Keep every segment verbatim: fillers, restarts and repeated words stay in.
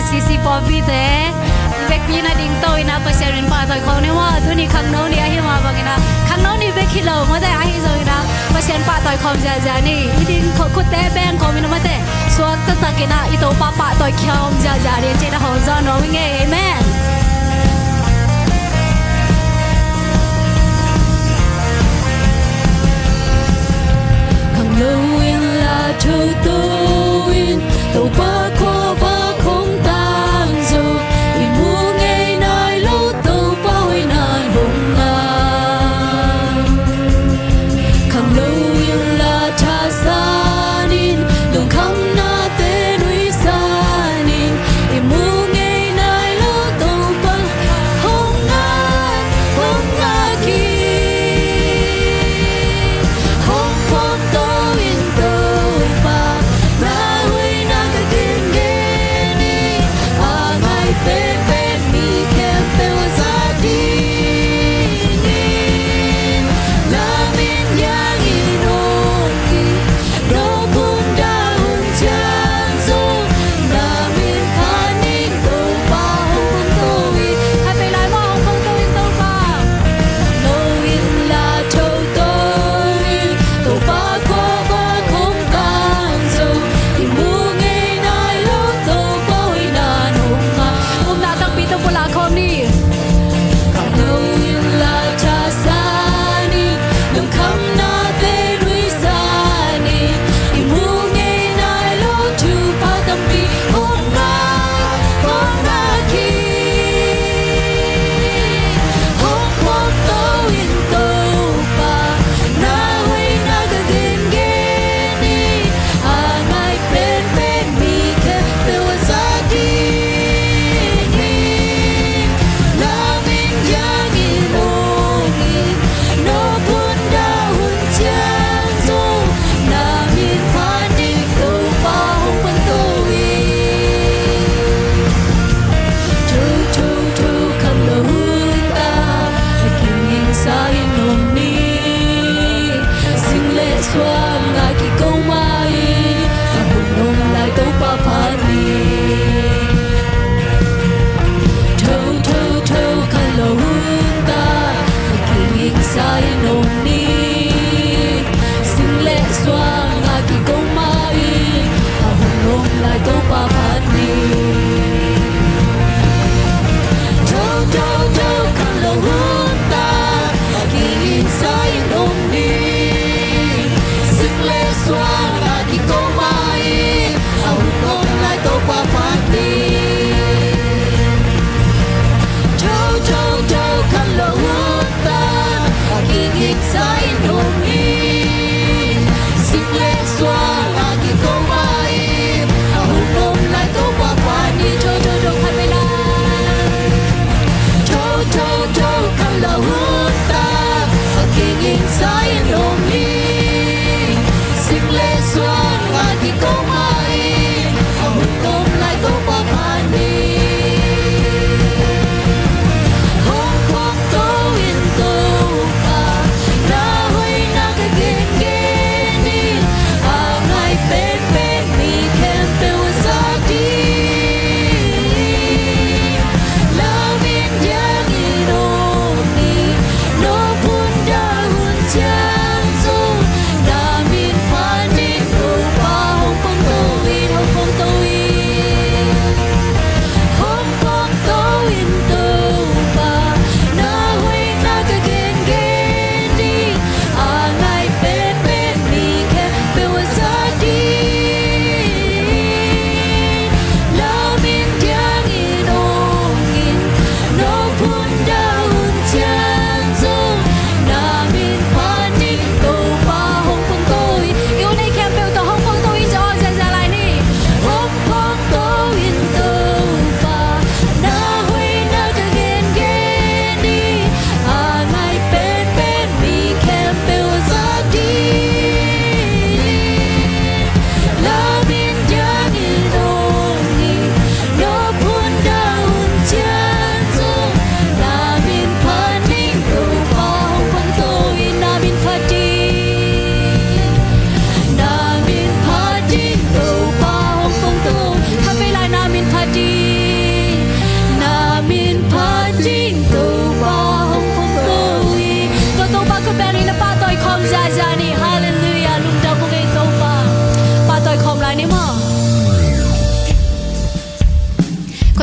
C C pawlpite, i vekpi na ding to ina Pasian in pahtawi khawm ni maw. Tuni khangno ni ahi mah bangina, khangno ni vek hi lo mawte, ahi zongina Pasian pahtawi khawm ziahziah ni. I ding khutte beng khawm ina mawte, suak taktakina i Topa pahtawi khawm ziahziah ni. Cina hong zaw nuam ing e. Amen. Khangno in la thoto in Topa khuavak hong tang zong, i mu ngei nai lo Topa hoihna in hong ngah. Khangno in la thasan in, lungkhamnate nuihsan in, i mu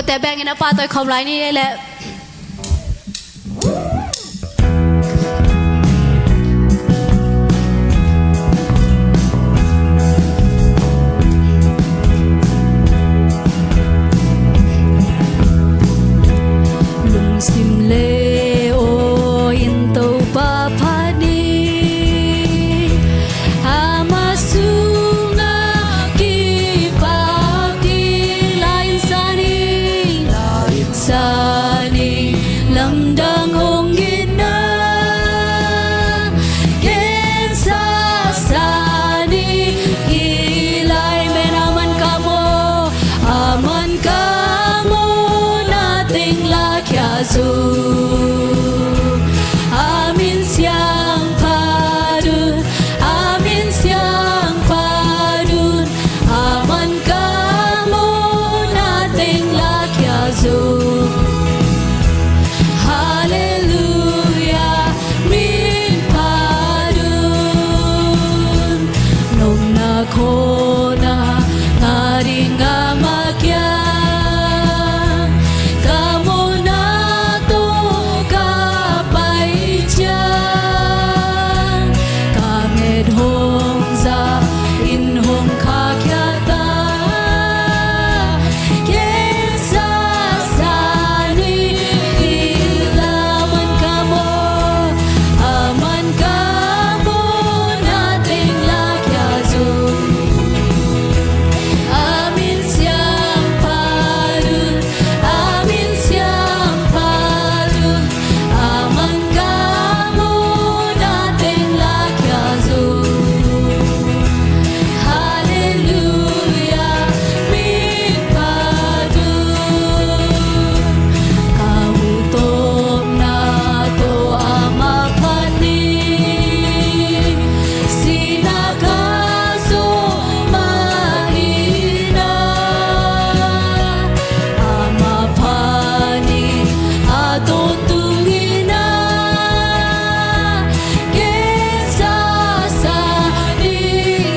Te bengin a pahtawi khawm lai ni leh. Lungsim le aw in Topa phat ni. Ama sungah kipak ding lainsa ni, lainsa ni, lamdang hong itna. Gensa sa ni, hih lai men a man ka maw, a man ka maw, na teng la khia zo. A min siangtho un, a min siangtho un, a man ka maw, na teng la khia zo. Halleluiah, min phat un. Nopna khawlna ngah ding a mah kiang, ka mawhna tawh ka pai ciang, ka nget hong za in hong khahkhia ta. Gensa sa ni, hih lai a man ka maw, a man ka maw, na teng la khia zo. A min siangtho un, a min siangtho un, a man ka maw, na teng la khia zo. Halleluiah, min phat un. Ka hu tawpna tawh amah phat ni. Sihna ka zawh mah hi na, amah phat ni, a tawntung hi na. Gensa sa ni,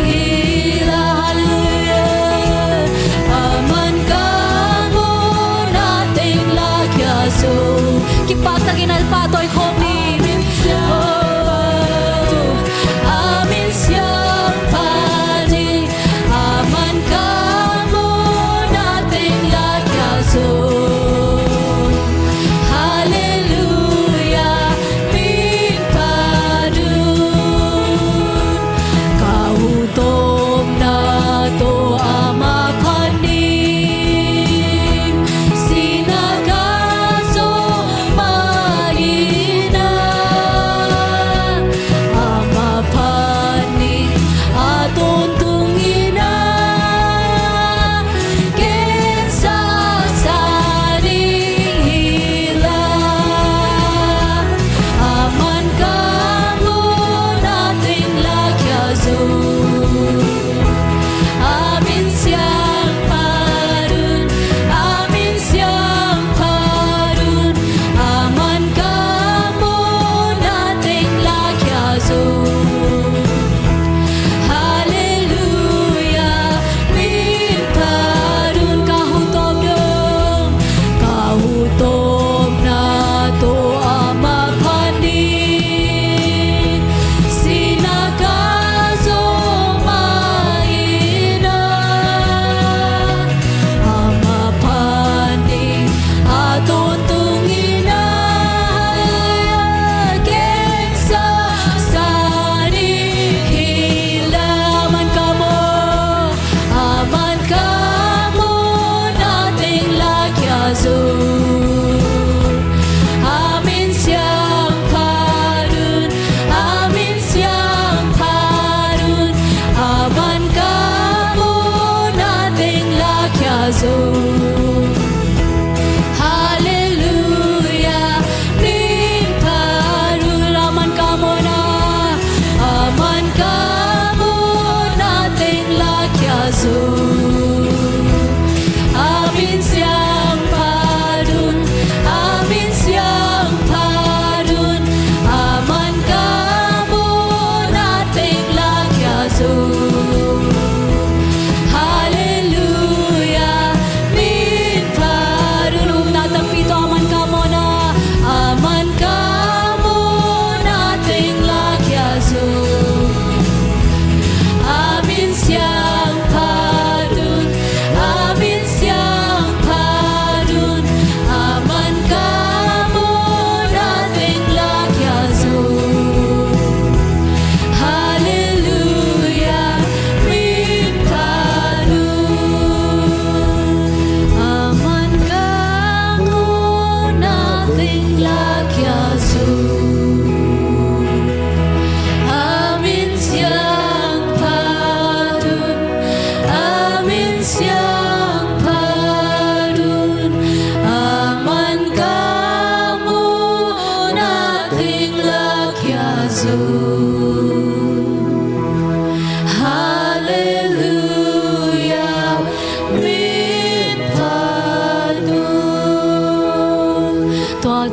hih lai, halleluiah, a man ka maw, na teng la khia zo. Kipak takin a pahtawi khawm ni. Oh, a min siangtho un, a man ka maw, na teng la khia zo. Halleluiah, min phat un. Ka hu tawpna tawh amah phat ni. Sihna ka zawh mah hi na,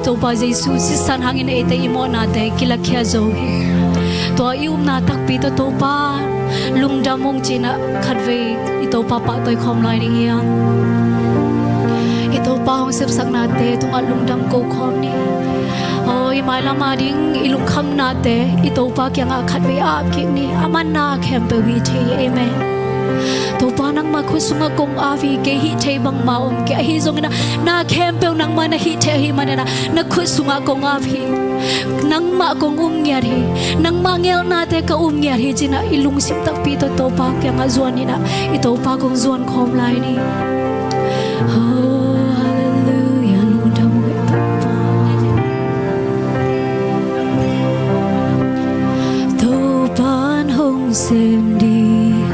Topa Jesu sisan hangin eite i mawhnate kilakhia zo hi. Tua i upna takpi tawh Topa lungdam ung cinah khatvei i Topa pahtawi khawm lai ding hi hang. I Topa hong sepsaknate tungah lungdam ko khawm ni. Aw, i mailam a ding i lungkhamnate i Topa kiangah khatvei ap kik ni. Aman na khempeuh hih thei hi. Amen. Topa nangmah khut sungah kong ap hi. Kei hih thei bangmah om kei, ahi zongin ah na khempeuh nangmah na hih thei ahih manin ah na khut sungah kong ap hi. Nangmah kong um ngiat hi. Nangmah ngelhnate ka um ngiat hi cinah i lungsim takpi tawh Topa kiangah zuan inah i Topa kong zuan khawm lai ni. Oh, hallelujah, lungdam uh Topa. Topa'n hong sem ding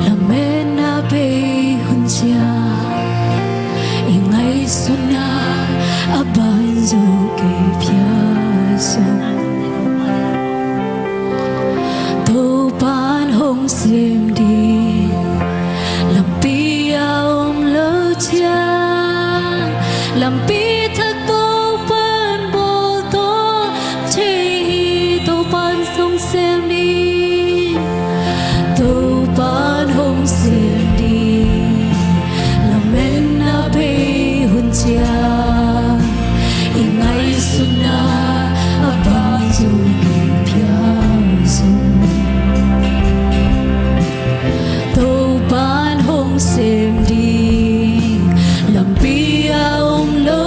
lametna bei hun ciang, i ngaihsutna a ban zo kei phial sung. Topa'n hong sem ding lampi a om lo ciang, lampi thak Topa'n bawl tawl thei hi. Topa'n hong sem ding, Topa'n hong sem ding lametna bei hun ciang, i ngaihsutna a ban zo kei phial sung. Topa'n hong sem ding lampi a om lo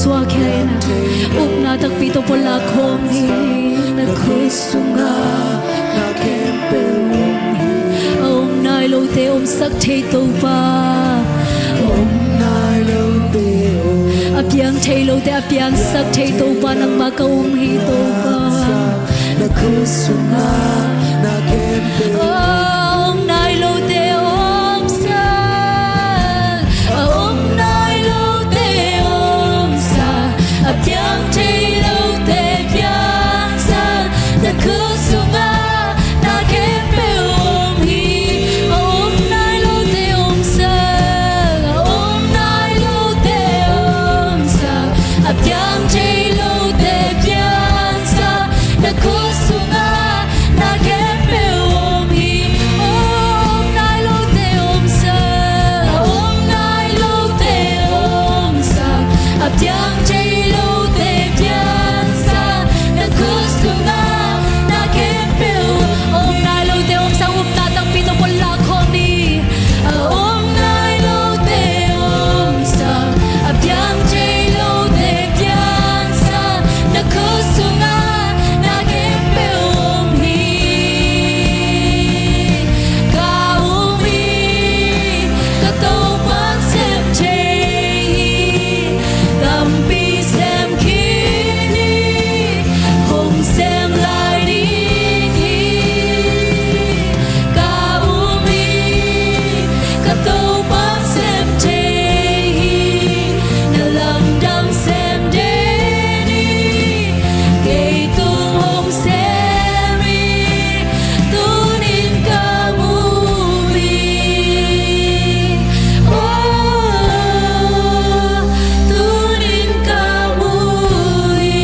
Tua khia in a, upna takpi tawh puatlak khawm hi. Na khut sungah na khempeuh om hi. A om nai lote omsak thei Topa. A om nai lote om. A piang thei lote a piangsak thei Topa, nangmah ka om hi Topa. Na khut sungah na khempeuh. A om nai lote omsak, a om nai lote omsak, a piang thei lote piangsak. Na khut sungah na khempeuh om hi. A om nai lote omsak, a om nai lote omsak, a piang thei lote piangsak. Na khut sungah na khempeuh om hi. A om nai lote omsak, a om nai lote omsak, a piang thei lote piangsak. Na khut sungah na khempeuh om nai lote omsak, upna takpi tawh puatlak khawm ni. A om nai lote omsak, a piang thei lote piangsak. Na khut sungah na khempeuh om hi. Ka um hi, ka Topa sem thei hi. Tampi sem khin hi, hong sem lai ding hi. Ka um hi, ka Topa sem thei hi. Na lamdang sem den hi. Kei tung hong sem hi. Tunin ka mu hi. Oh, tunin ka mu hi.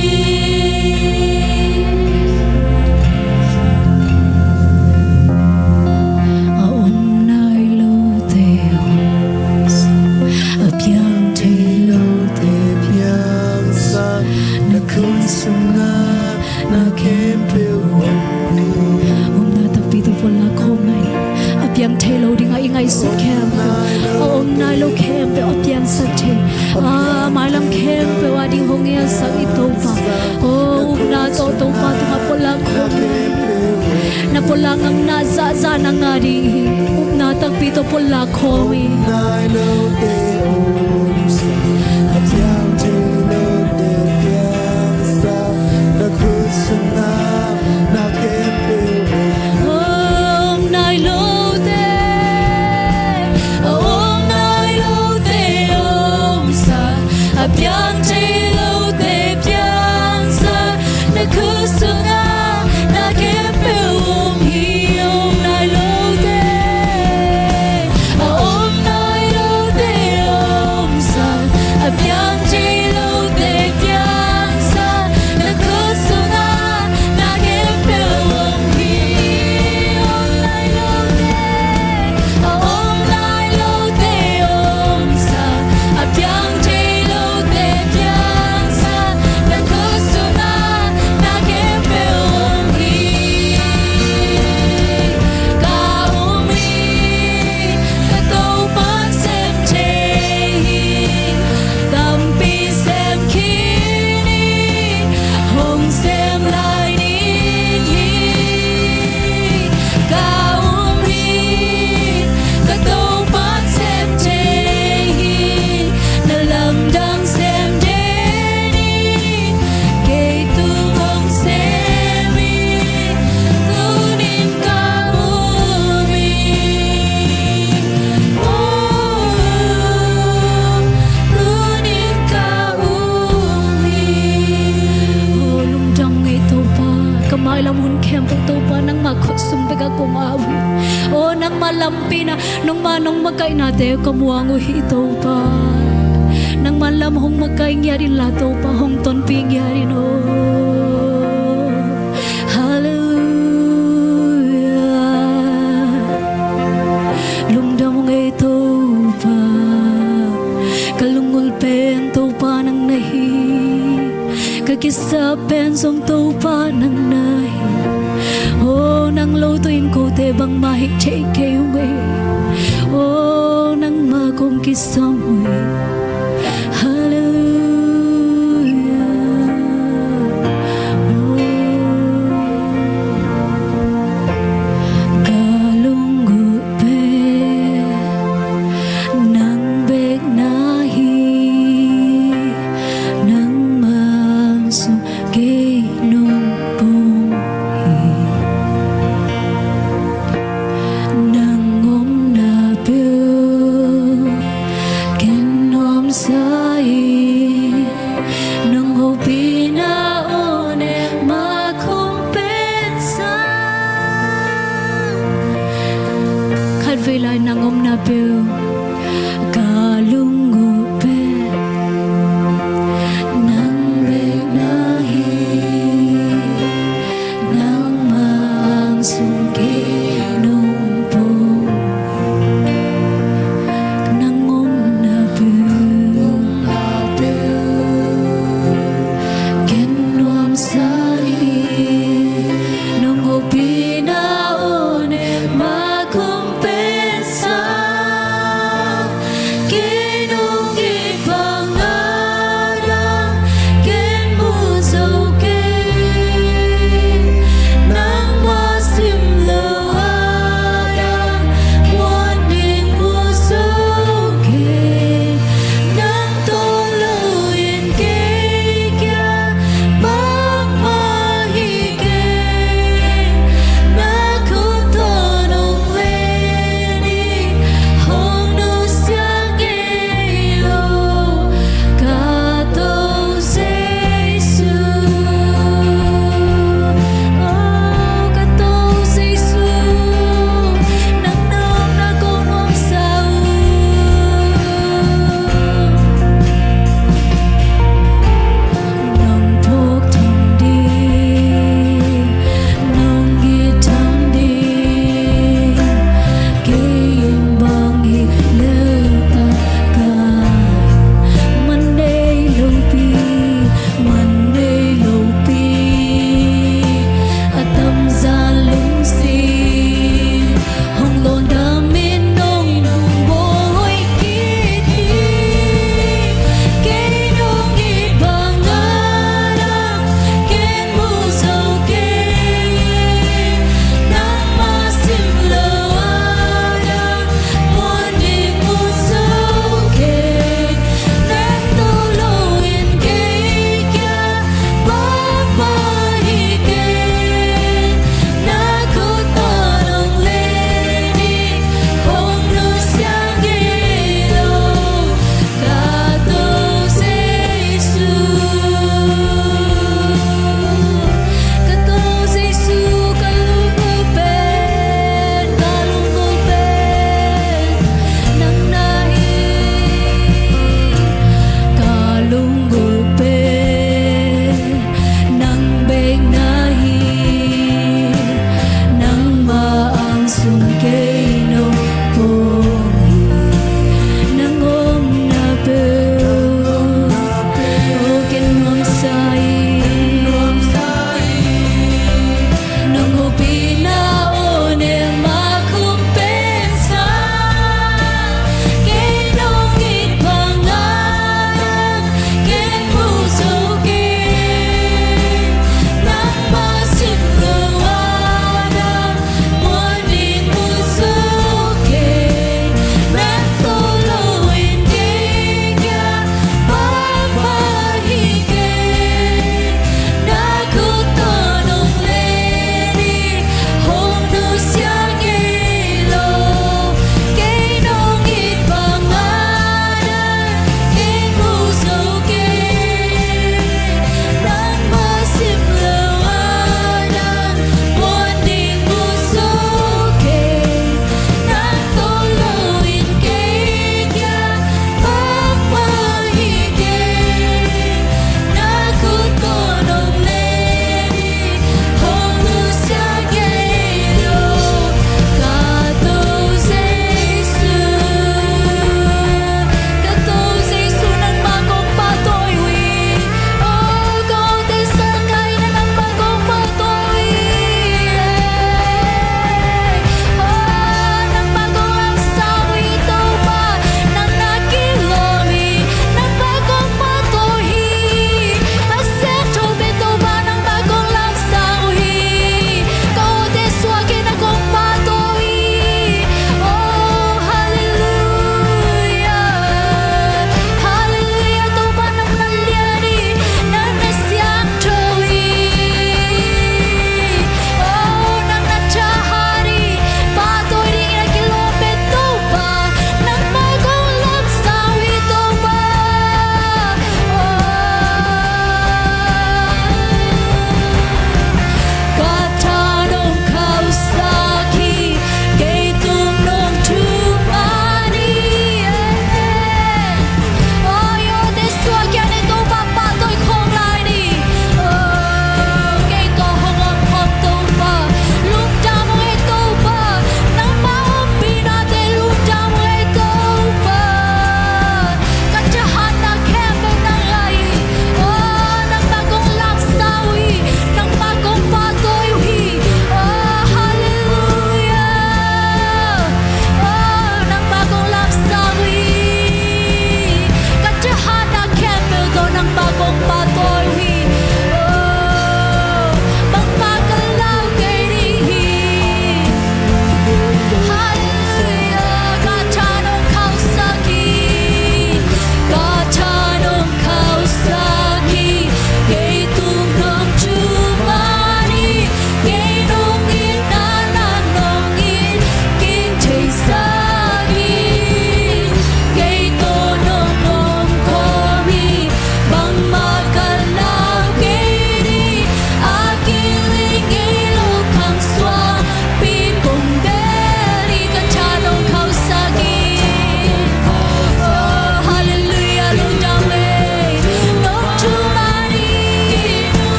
A om nai lote omsak, a piang thei lote piangsak. Na khut sungah na khempeuh om hi. Upna takpi tawh puatlak khawm ni. A piang thei lo ding a i ngaihsut khempeuh, a om nai lo khempeuh a piangsak thei. A mailam khempeuh a ding hong ngelsak i Topa. O, upna tawh Topa tungah puatlak khawm ni. Na puatlak ngamna zahzah na ngah ding hi. Upna takpi tawh puatlak khawm hi. Nai lote omsak, a piang thei lote piangsak. Na khut sungah na khempeuh om. Om nai lote, a om nai lote omsak, a piang thei lote piangsak. Na khut sungah na khempeuh om hi. Om nai lote, a om nai lote omsak, a piang thei lote piangsak. Na khut sungah na khempeuh om hi. Om nai lote, a om nai lote omsak, a piang thei lote piangsak. Na khut sungah na khempeuh om hi. Ka um hi, ka Topa sem thei hi. Tampi sem khin hi, hong sem lai ding hi. Ka um hi, ka Topa sem thei hi. Na lamdang sem den hi. Kei tung hong sem hi. Tunin ka um hi. Oh, tunin ka um hi. Oh, lungdam ung ei Topa. Ka mailam hun khempeuh Topa, nangmah khut sung bekah kong au hi. Oh, nangmah lampi na, nangmah nong makaihnate ka muang uh hi Topa. Nangmah lam hong makaih ngiat inla Topa, hong tonpih ngiat in aw. Halleluiah. Lungdam ung ei Topa. Ka lunggulh pen Topa nang na hi. Ka kisap pen zong Topa nang na hi. Oh, nang lo tawh in kote bangmah hih thei kei ung ei. Oh, nangmah kong kisam uh hi. Halleluiah.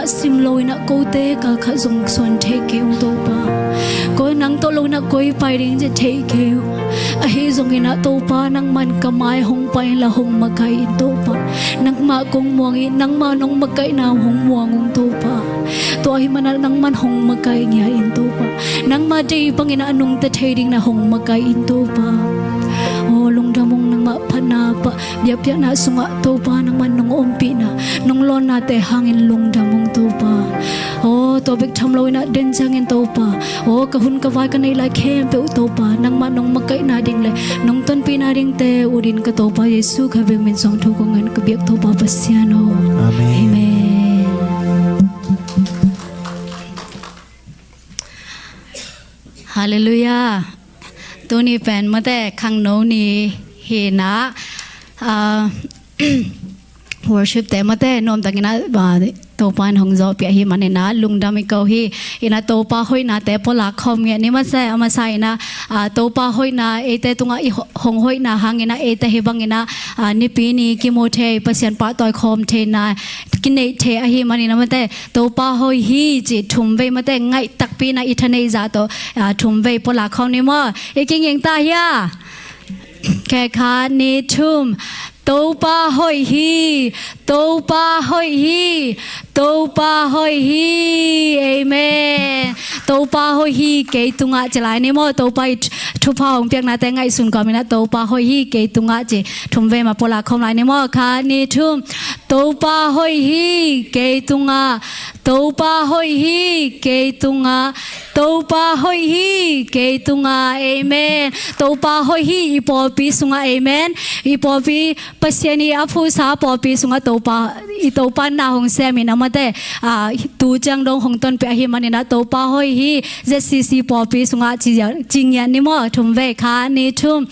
Sim lo in ah kote kalkhat zong suan thei kei ung Topa. Koi nang tawh lo in ah koi pai ding ci thei kei ung. Ahi zongin ah Topa nangman ka mai hong pai inla hong makaih in Topa. Nangmah kong muang in, nangmah nong makaihna hong muang ung Topa. Tua ahih manin ah nangman hong makaih ngiat in Topa. Nangmah deih bangin ah a nungta thei dingin ah hong makaih in Topa. Aw lungdam ung, nangmah phatna biakpiakna sungah Topa nangman nong ompihna, nong lawnnate hangin lungdam ung Topa. Aw tua bek tham lo in ah den ciangin Topa, aw ka hun ka vai ka neih lai khempeuh Topa nangmah nong makaihna ding le nong tonpihna dingte ut in ka Topa Jesu Khazih min suang thu kong ngen ka biak Topa Pasian aw. Amen. Amen. Halleluiah. Tuni pen mate khangno ni hi in ah, ah, worship te mate nuamtakin ah, ah, Topa in hong zawhpih ahih manin ah lungdam i ko hi. In ah Topa hoihnate pulak khawm ngiat ni mate, a masa in ah, ah, Topa hoihna eite tungah i ho-, hong hoihna hangin ah eite hih bangin ah, ah, Nipi ni kimu thei, Pasian pahtawi khawm theihna kineih thei ahih manin ah mate Topa hoih hi ci thum vei mate ngaih takpi in ah i thaneih zah tawh, ah, thum vei pulak khawm ni maw. I kinging ta hia? Khat, khat, nih, thum. Topa hoih hi, Topa hoih hi, Topa hoih hi. Amen. Topa hoih hi kei tungah ci lai ni maw. Topa i thu-, thupha hong piaknate ngaihsun kawmin ah Topa hoih hi kei tungah ci thum vei mah pulak khawm lai ni maw. Khat, nih, thum. Topa hoih hi kei tungah, Topa hoih hi kei tungah, Topa hoih hi kei tungah. Amen. Topa hoih hi i pawlpi sungah. Amen. I pawlpi Pasian i a phuhsa pawlpi sungah Topa, i Topa na hong sem in ah mate, ah, tu ciang dong hong tonpih ahih manin ah Topa hoih hi Z C C pawlpi sungah ci, ci ngiat ni maw. Thum vei, khat, nih, thum.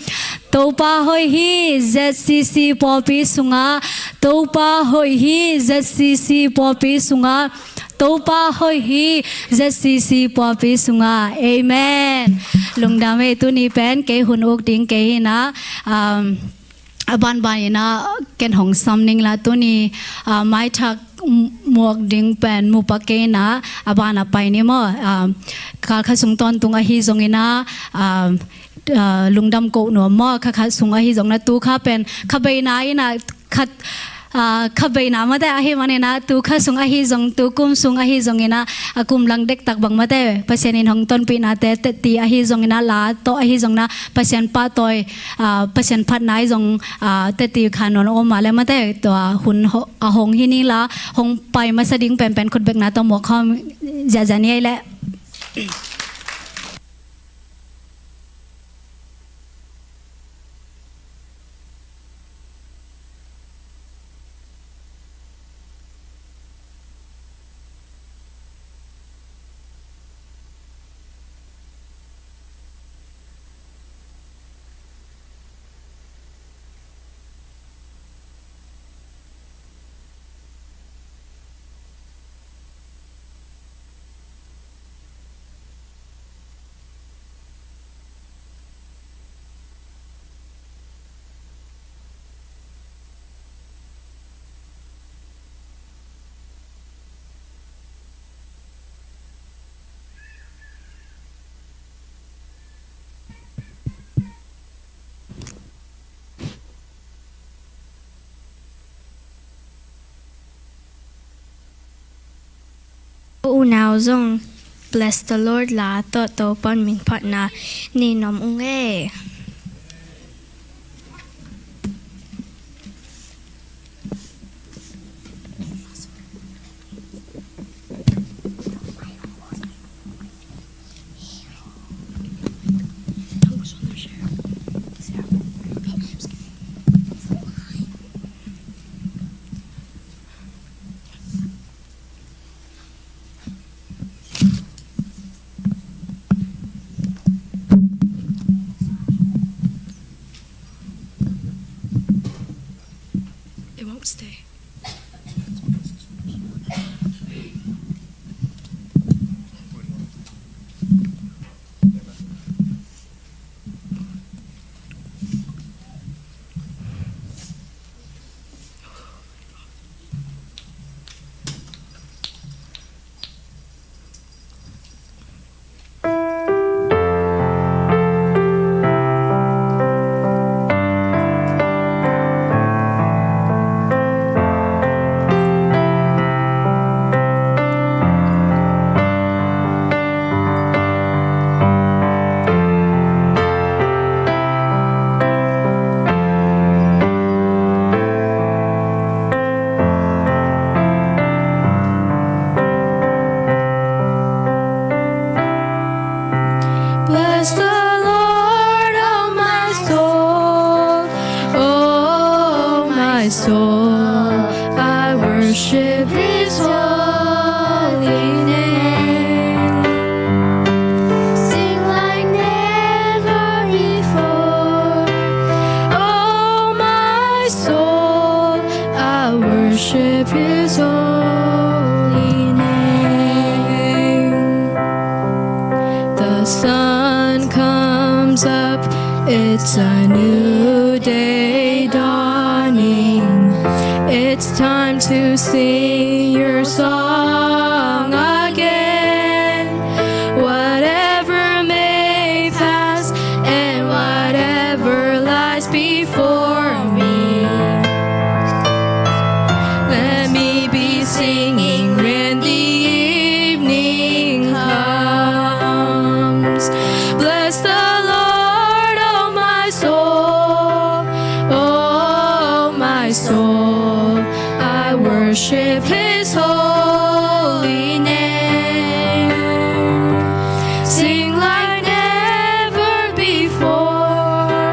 Topa hoih hi Z C C pawlpi sungah, Topa hoih hi Z C C pawlpi sungah, Topa hoih hi Z C C pawlpi sungah. Amen. Lungdam ei. Tuni pen kei hun uk ding kei hi in ah, um, a banban in ah ken hong sam ning la tuni, ah, maithak muak ding pen mu pak kei in ah a ban ah pai ni maw. Ah, kalkhat sung tawntung ahi zongin ah, ah, ah, lungdam koh nuam maw, kha khat sung ahi zongin ah tu kha pen kha beina in ah khat, ah, kha beina mate ahih manin ah tu kha sung ahi zong, tu kum sung ahi zongin ah a kum lang dektak bang mate Pasian in hong tonpihnate tetti ahi zongin ah la tawh ahi zongin ah Pasian pahtawi, ah, Pasian phatna ahi zong, ah, tetti kha nuam om mah leh mate tua hun ho-, a hong hi ni la hong pai masa ding penpen khutbekna tawh muak khawm ziahziah ni ei leh. Unau zong Bless the Lord la tawh Topan min phatna nei nuam ung ei. It won't stay. holy name. Sing like never before. Oh, my soul, I worship his holy name. The sun comes up, it's a new day dawning. It's time to sing your song again. Whatever may pass and whatever lies before me, let me be singing when the evening comes. Bless the Lord, oh my soul, oh my soul. I worship his holy name. Sing like never before.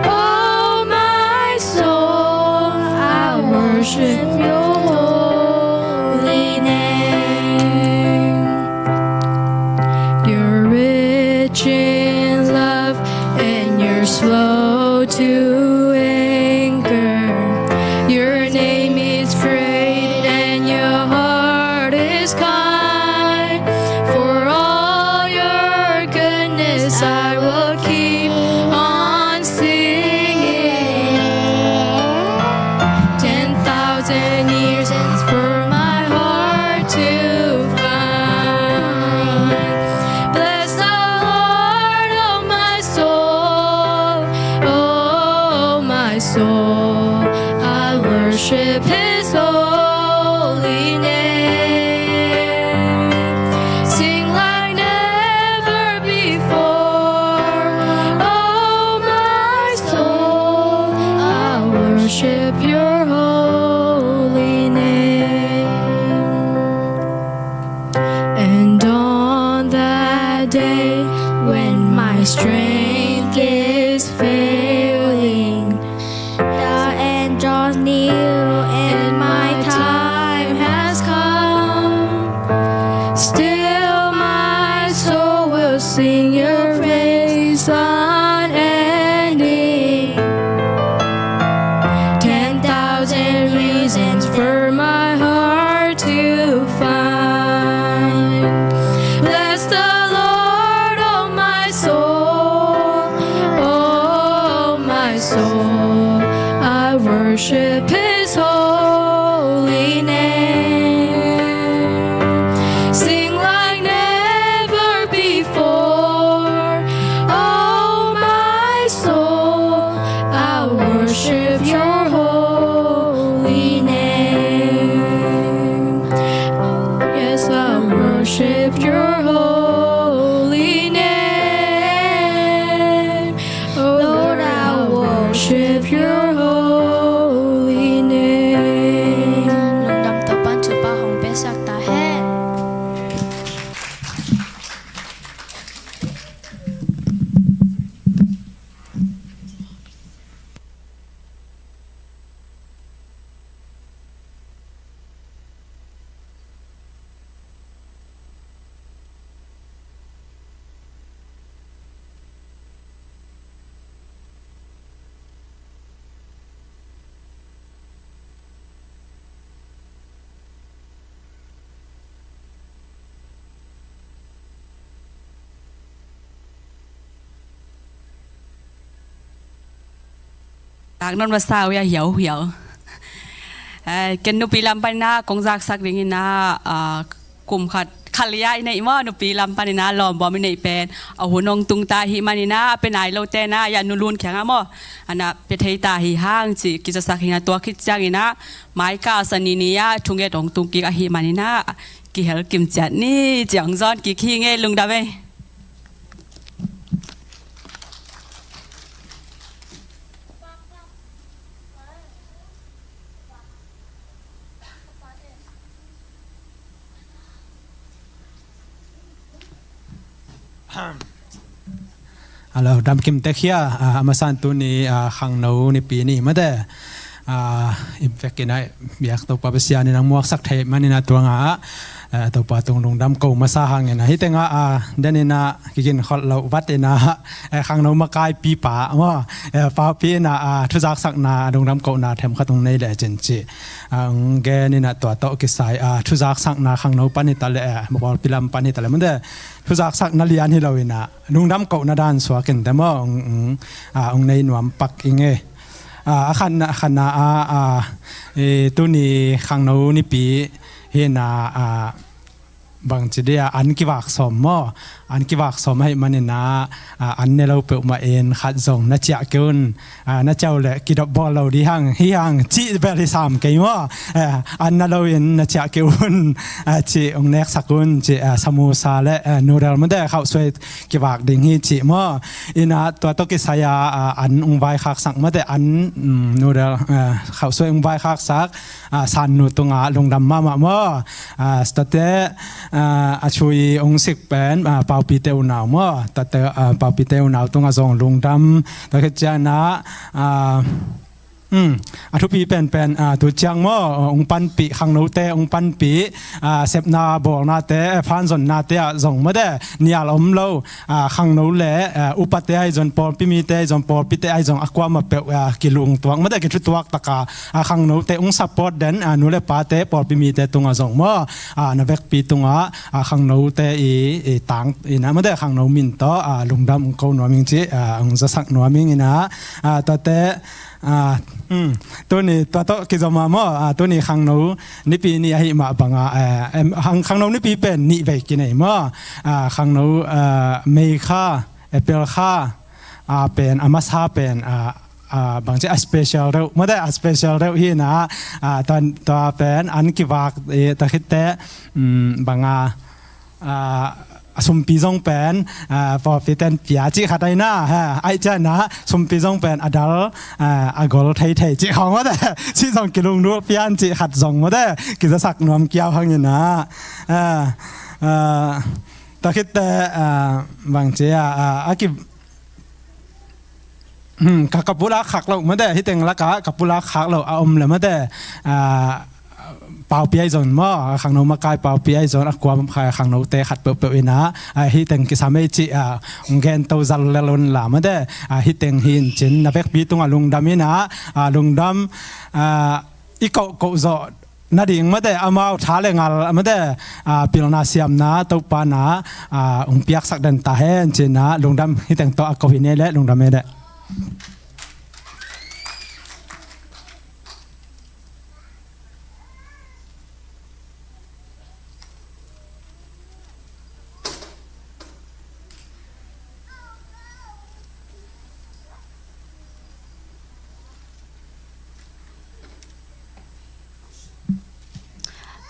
Oh, my soul, I worship your holy name. You're rich in love and you're slow to anger. Your name is great and your heart is kind. For all your goodness, I will keep on singing. Ten thousand years is for my heart to find. Bless the Lord, oh my soul, oh my soul. I worship his holy name. Sing like never before. Oh, my soul, I worship your holy name. And on that day when my strength is failing, the end draws near and my time has come. Still, my soul will sing your praise unending. Ten thousand reasons for my heart to find. Bless the Lord, oh my soul, oh my soul. I worship his holy name. Sing like never before. Oh, my soul, I worship your holy name. Oh, yes, I worship your holy name. Oh, Lord, I worship your holy name. Lungdam, Topa'n thupha hong piaksak ta hen. Tak non masa uh a hiauhiau. Eh, ken nupi lam panin ah kong zaksak dingin ah, ah, kum khat khalia i neih maw, nupi lam panin ah lawmbawm i neih pen a hun hong tung ta ahih manin ah, a pia nai lote in ah, a nu Lun kiangah maw, a na pia thei ta hi hang ci kizasak hi in ah, tua khit ciangin ah mai kal sa ni ni ah thunget hong tung kik ahih manin ah, kihel kim ciat ni ci hong zawn kik hi ing ei. Lungdam ei. Hello, dam kim tek hia, ah, a masa in tuni, ah, khangno nipi ni mate. Ah, i vekin ah biak Topa Pasian in ah muaksak thei manin ah tua ngah ah, eh, Topa tung lungdam ko masa hangin ah hih tengah ah denin ah kikin kholh loh vat in ah, eh, khangno makaipipa maw, eh, Paupi in ah, ah, thuzaksakna lungdam kohna themkhat ong nei lecin ci, ah, ong genin ah tua tawh kisai, ah, thuzaksakna khangno pan hi ta leh, eh, pawlpi lam pan hi ta leh mate, thuzaksakna lian hi loin ah lungdam kohna dan suakin te maw, ong, ong, ah, ong nei nuam pak ing e. Ah, a khan, a khan ah, ah, eh, tuni khangno nipi hi in ah, ah, bangci dia an kivak sawm maw, an kivak sawm ahih manin ah, ah, an ne lo peuhmah in khat zong na ciah kei un, ah, na ciah uh leh kidop bawl lo ding hang, hi hang cih bel hi sam kei maw. Eh, an na lo in na ciah kei un, ah, cih ong neksak un cih, ah, samosa le, ah, noodle mate khauhsuai kivak ding hi cih maw. In ah tua tawh kisai ah, ah, an ong vaikhaksak mate an, mm, noodle, ah, khauhsuai ong vaikhaksak, ah, Sannu tungah lungdam mahmah maw. Ah, tuate, ah, a chui ong sik pen, ah, Paupite unau maw. Tuate, ah, Paupite unau tungah zong lungdam. Tua khit ciangin ah, ah, hmm, a thupi penpen, ah, tu ciang maw, ah, ong panpih, khangnote ong panpih, ah, sepna bawlnate, eh, phanzonnate ah zong mate nial om lo, ah, khangno le, ah, upate ahi zong, pawlpi mite ahi zong, pawlpite ahi zong, a kuamah peuh, ah, kilungtuak mate, kithutuak taka, ah, khangnote ong support den, ah, nu le pate, pawlpi mite tungah zong maw, ah, na vekpi tungah, ah, khangnote i, i tang in ah mate khangno min tawh, ah, lungdam ong ko nuam ing ci, ah, ong zasak nuam ing in ah, ah, tuate, ah, hmm, tuni tua tawh kizom ah maw, ah, tuni khangno nipi ni ahih mah bangah, eh, em, khang-, khangno nipi pen nih vei kinei maw. Ah, khangno, ah, May kha, April kha, ah, pen, a masa pen, ah, ah, bangci a special deuh mate, a special deuh hi in ah, ah, tua, tua pen an kivak, eh, tua khitte, mm, banga, ah, a sumpi zong pen, ah, pawlpiten pia cih khat ahi na, ha, ahih ciangin ah sumpi zong pen a dal, ah, a gol theithei cih khawng mate, cih zong kilungdul pian cih khat zong mate, kizasak nuam kiau hang in ah, ah, ah, tua khitte, ah, bangci ah, ah, a ki, hmm, ka, ka pulak khak loh mate, hih teng lakah ka pulak khak loh a om le mate, ah, Paupi ahi zong maw, khangno makai Paupi ahi zong, a kuam kha-, khangnote khat peuhpeuh in ah, ah, hih teng kisam ei cih, ah, ong gen to zal lel un la mate, ah, hih teng hi in cin na vekpi tungah lungdam in ah, ah, lungdam, ah, i kohkoh zawh nading mate, amau tha le ngal mate, ah, pilna siamna Topa in ah, ah, ong piaksak den ta hen ci in ah lungdam hih teng tawh a ko hi ne le lungdam e le.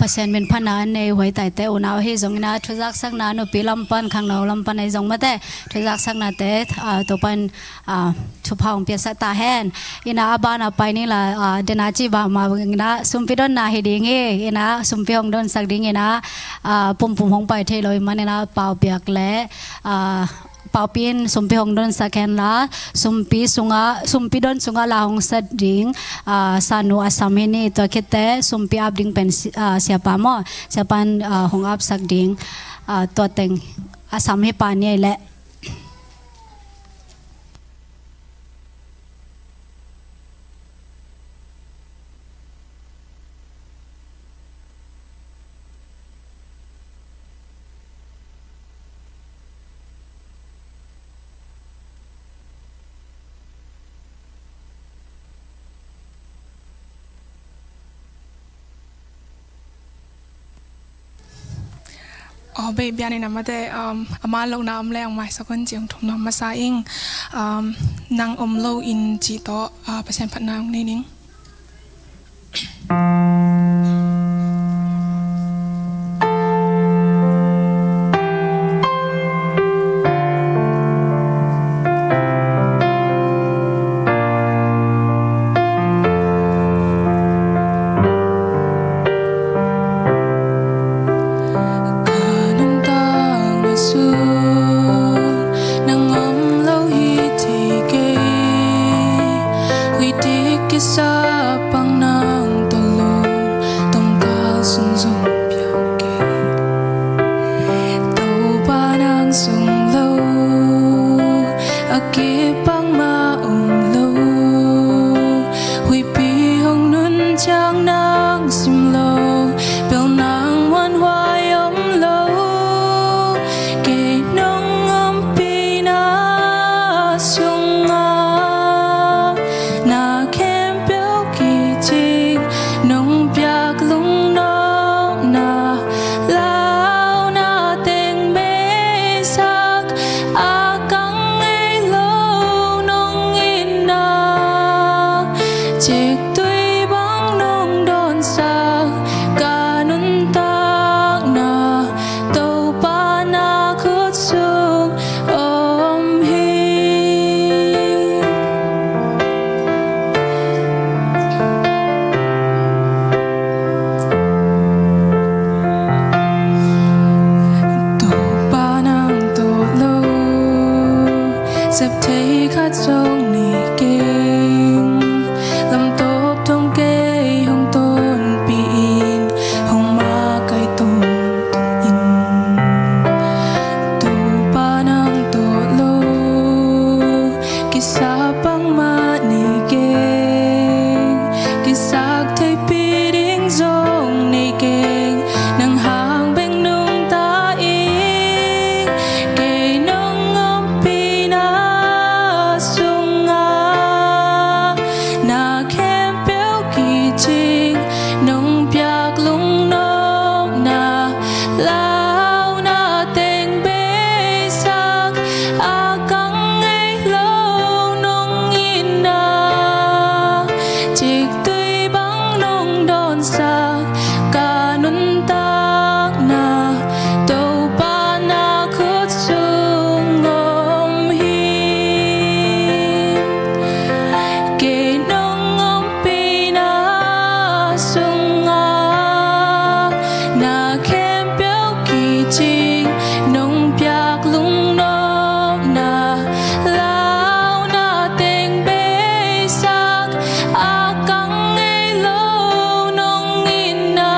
Pasian min phatna a nei Huaitaite unau ahi zongin ah, thuzaksakna nupi lam pan, khangno lam pan ahi zong mate, thuzaksaknate, ah, Topa in, ah, thupha ong piaksak ta hen. In ah a ban ah pai ni la, ah, dena ci ba ma in ah sumpi donna hi ding hi, in ah sumpi hong donsak ding in ah, ah, pumpum hong pai thei lo ahih manin ah paupiak le, ah, Paupi in sumpi hong donsak hen la, sumpi sungah, sumpi don sungah la hong sat ding, ah, Sannu a sam hi ni, tua khitte sumpi ap ding pen si-, ah, siapa maw, siapa in, ah, hong apsak ding, ah, tua teng a sam hi pa ni ei le. Aw, bei bianin a mate, um, a man lohna om le ong maisak un ci ong thum nuam masa ing, um, nang om lo in ci tawh, uh, Pasian phatna ong nei ning. Ka nuntakna sung nang om lo hi thei kei, huih dik kisap Launa teng beisak, a kang ngei lo nong itna, ciktui bang nong dawnsak, ka nuntakna Topa na khut sung om hi. Kei nong ompihna sungah na khempeuh kicing, nong piak lungnopna, launa teng beisak, a kang ngei lo nong itna,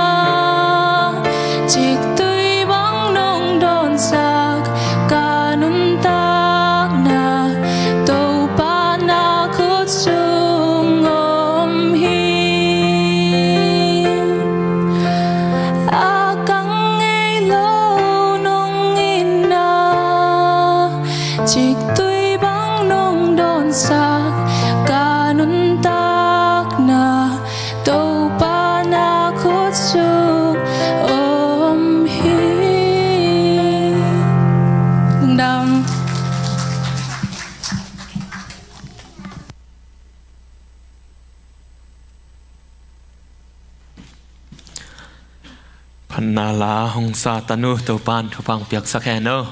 ciktui bang nong dawnsak, ka nuntakna Topa na khut sung om hi. A kang ngei lo nong itna, ciktui bang nong dawnsak, ka nuntakna Topa na khut sung om hi. Lungdam. Phatna la hong sa tanu, Topa'n thupha hong piaksak hen aw.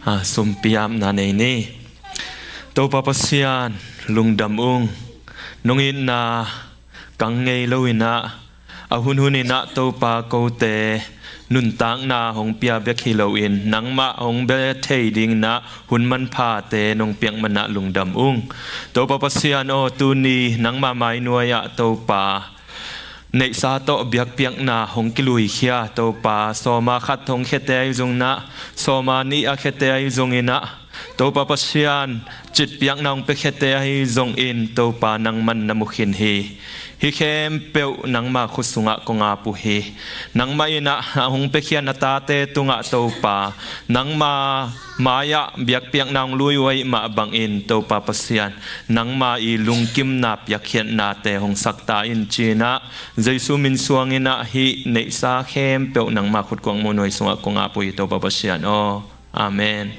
A, sumpi apna nei ni. Topa Pasian, lungdam ung. Nong itna kang ngei lo in ah, a hunhun in ah Topa kote nuntakna hong pia bek hi loin, nangmah hong bia thei dingin ah hun manphate nong piak man ah lungdam ung. Topa Pasian aw, tuni nangmah mainuai ah Topa, neihsa tawh biakpiakna hong kiluikhia Topa, sawma khat hong khiate ahi zongin ah, sawma nih a khiate ahi zongin ah, Topa Pasian, citpiakna hong piakhiate ahi zongin Topa nangman na mu khin hi. Hih khempeuh nangma khut sungah kong ap uh hi. Nangmah in ah hong piakhia na tate tungah Topa, nangma mai-ah biakpiakna hong lui uh ahih mah bangin Topa Pasian, nangma i lungkimna piakkhiatnate hong sak ta in ci-in ah, Jesu min suangin ah hih neihsa khempeuh nangma khut kuang munuai sungah kong ap uh hi Topa Pasian aw. Amen.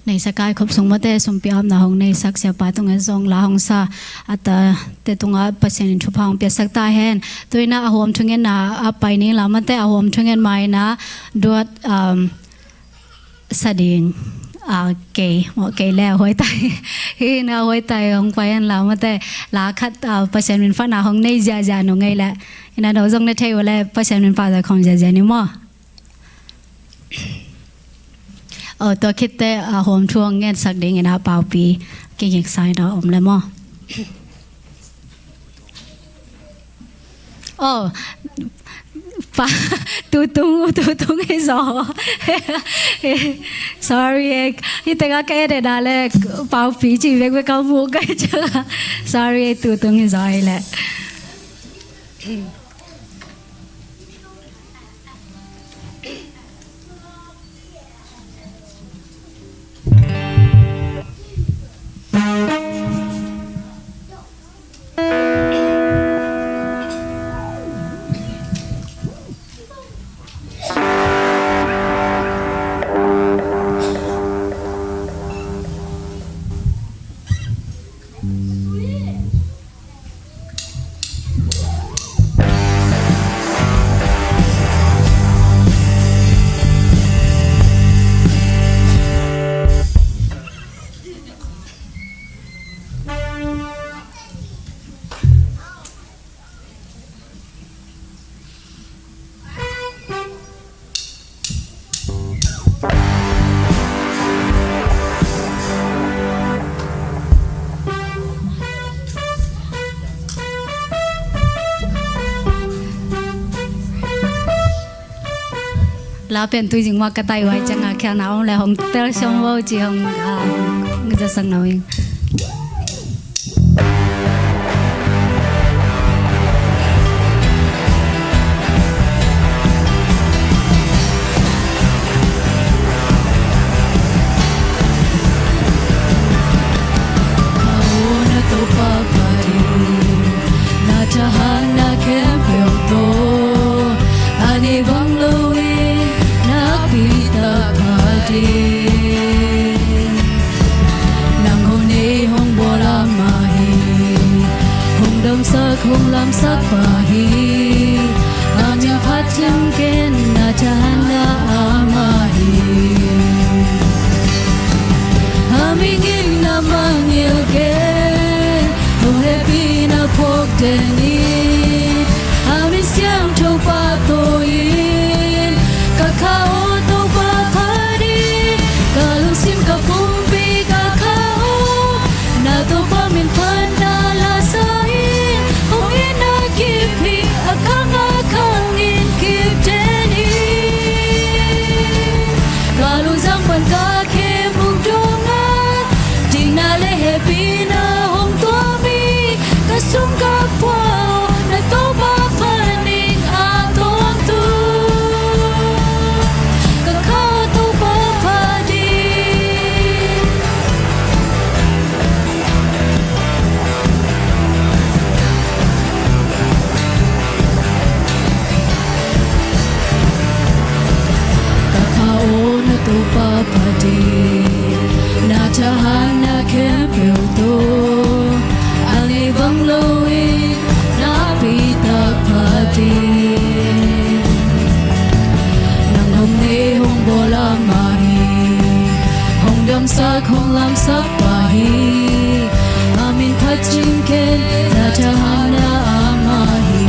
Neihsa kai khop sung mawte sumpi apna hong neisak siapa tungah zong la hong sa a tate tungah Pasian in thupha hong piaksak ta hen. Tu-in ah a huam thungen na a pai ning la mawte, a huam thungen mai na duat, um, sa ding. A, kei, maw, kei le a huai tai. Hi na a huai tai hong pai hen la mawte, la khat, a, Pasian min phatna hong nei ziazia no ngei le. Hi na no zong na thei uh le Pasian min phat zia khong ziazia ni maw. Aw, tua khitte, a, huam thu hong ngetsak dingin a Paupi kingik sai na om le maw. Aw, pa, tutung, tutung hi zaw. Sorry, eh. Hi tengah ka edit a le Paupi ci vekvek ka mu ka hi ciang. Sorry, eh, tutung hi zaw hi le. La pen tui zing mah ka tai uh ai ciangin khialhna om leh hong tel siam vo ci hong, ah, hong zasak na uh ing. Ken na thahatna amah hi. A mingin na mangngilh ken, hong hehpihna phawk den in. A min siangtho pahtawi in, ka kha aw Topa phat in. Ka lungsim ka pumpi ka kha aw, na Topa min phatna la sa in. Hong itna kip hi, a khang a khang in kip den in. Ka lungzang pan ka khe muk dong a, dikna le hehpihna hong tuam hi. Ka sung ka pua aw, na Topa phat in a tawntung. Ka kha aw Topa phat in. Ka kha aw na Topa phat in, na thahatna khempeuh tawh a ngei bang loin, na pi tak phat in. Nang hong nei hong bawl amah hi, hong damsak hong lamsak pa hi. A min phat cing ken, na thahatna amah hi.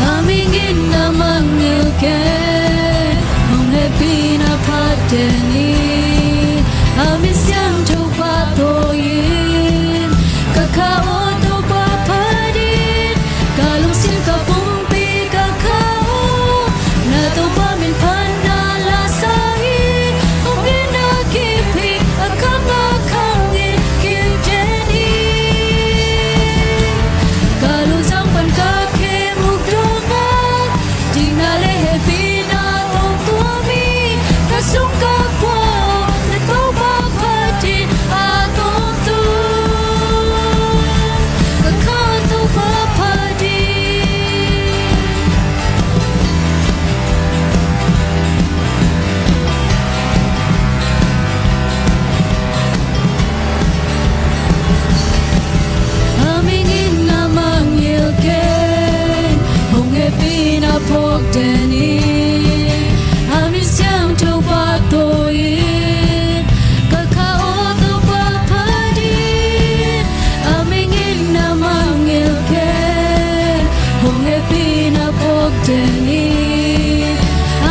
A mingin na mangngilh ken, hong hehpihna phat den in. A min siangtho pahtawi in, ka kha aw Topa phat in. Ka lungsim ka pumpi ka kha aw, na Topa min phatna la sa in. Hong itna kip hi, a khang a khang in kip den in. Ka lungzang pan ka khe muk dong a, dikna le hehpihna hong tuam hi. Ka sung ka pua aw, na Topa phat in a tawntung. Ka kha aw Topa phat in. A mingin na mangngilh ken, hong hehpihna phawk den in. A min siangtho pahtawi in, ka kha aw Topa phat in. A mingin na mangngilh ken, hong hehpihna phawk den in.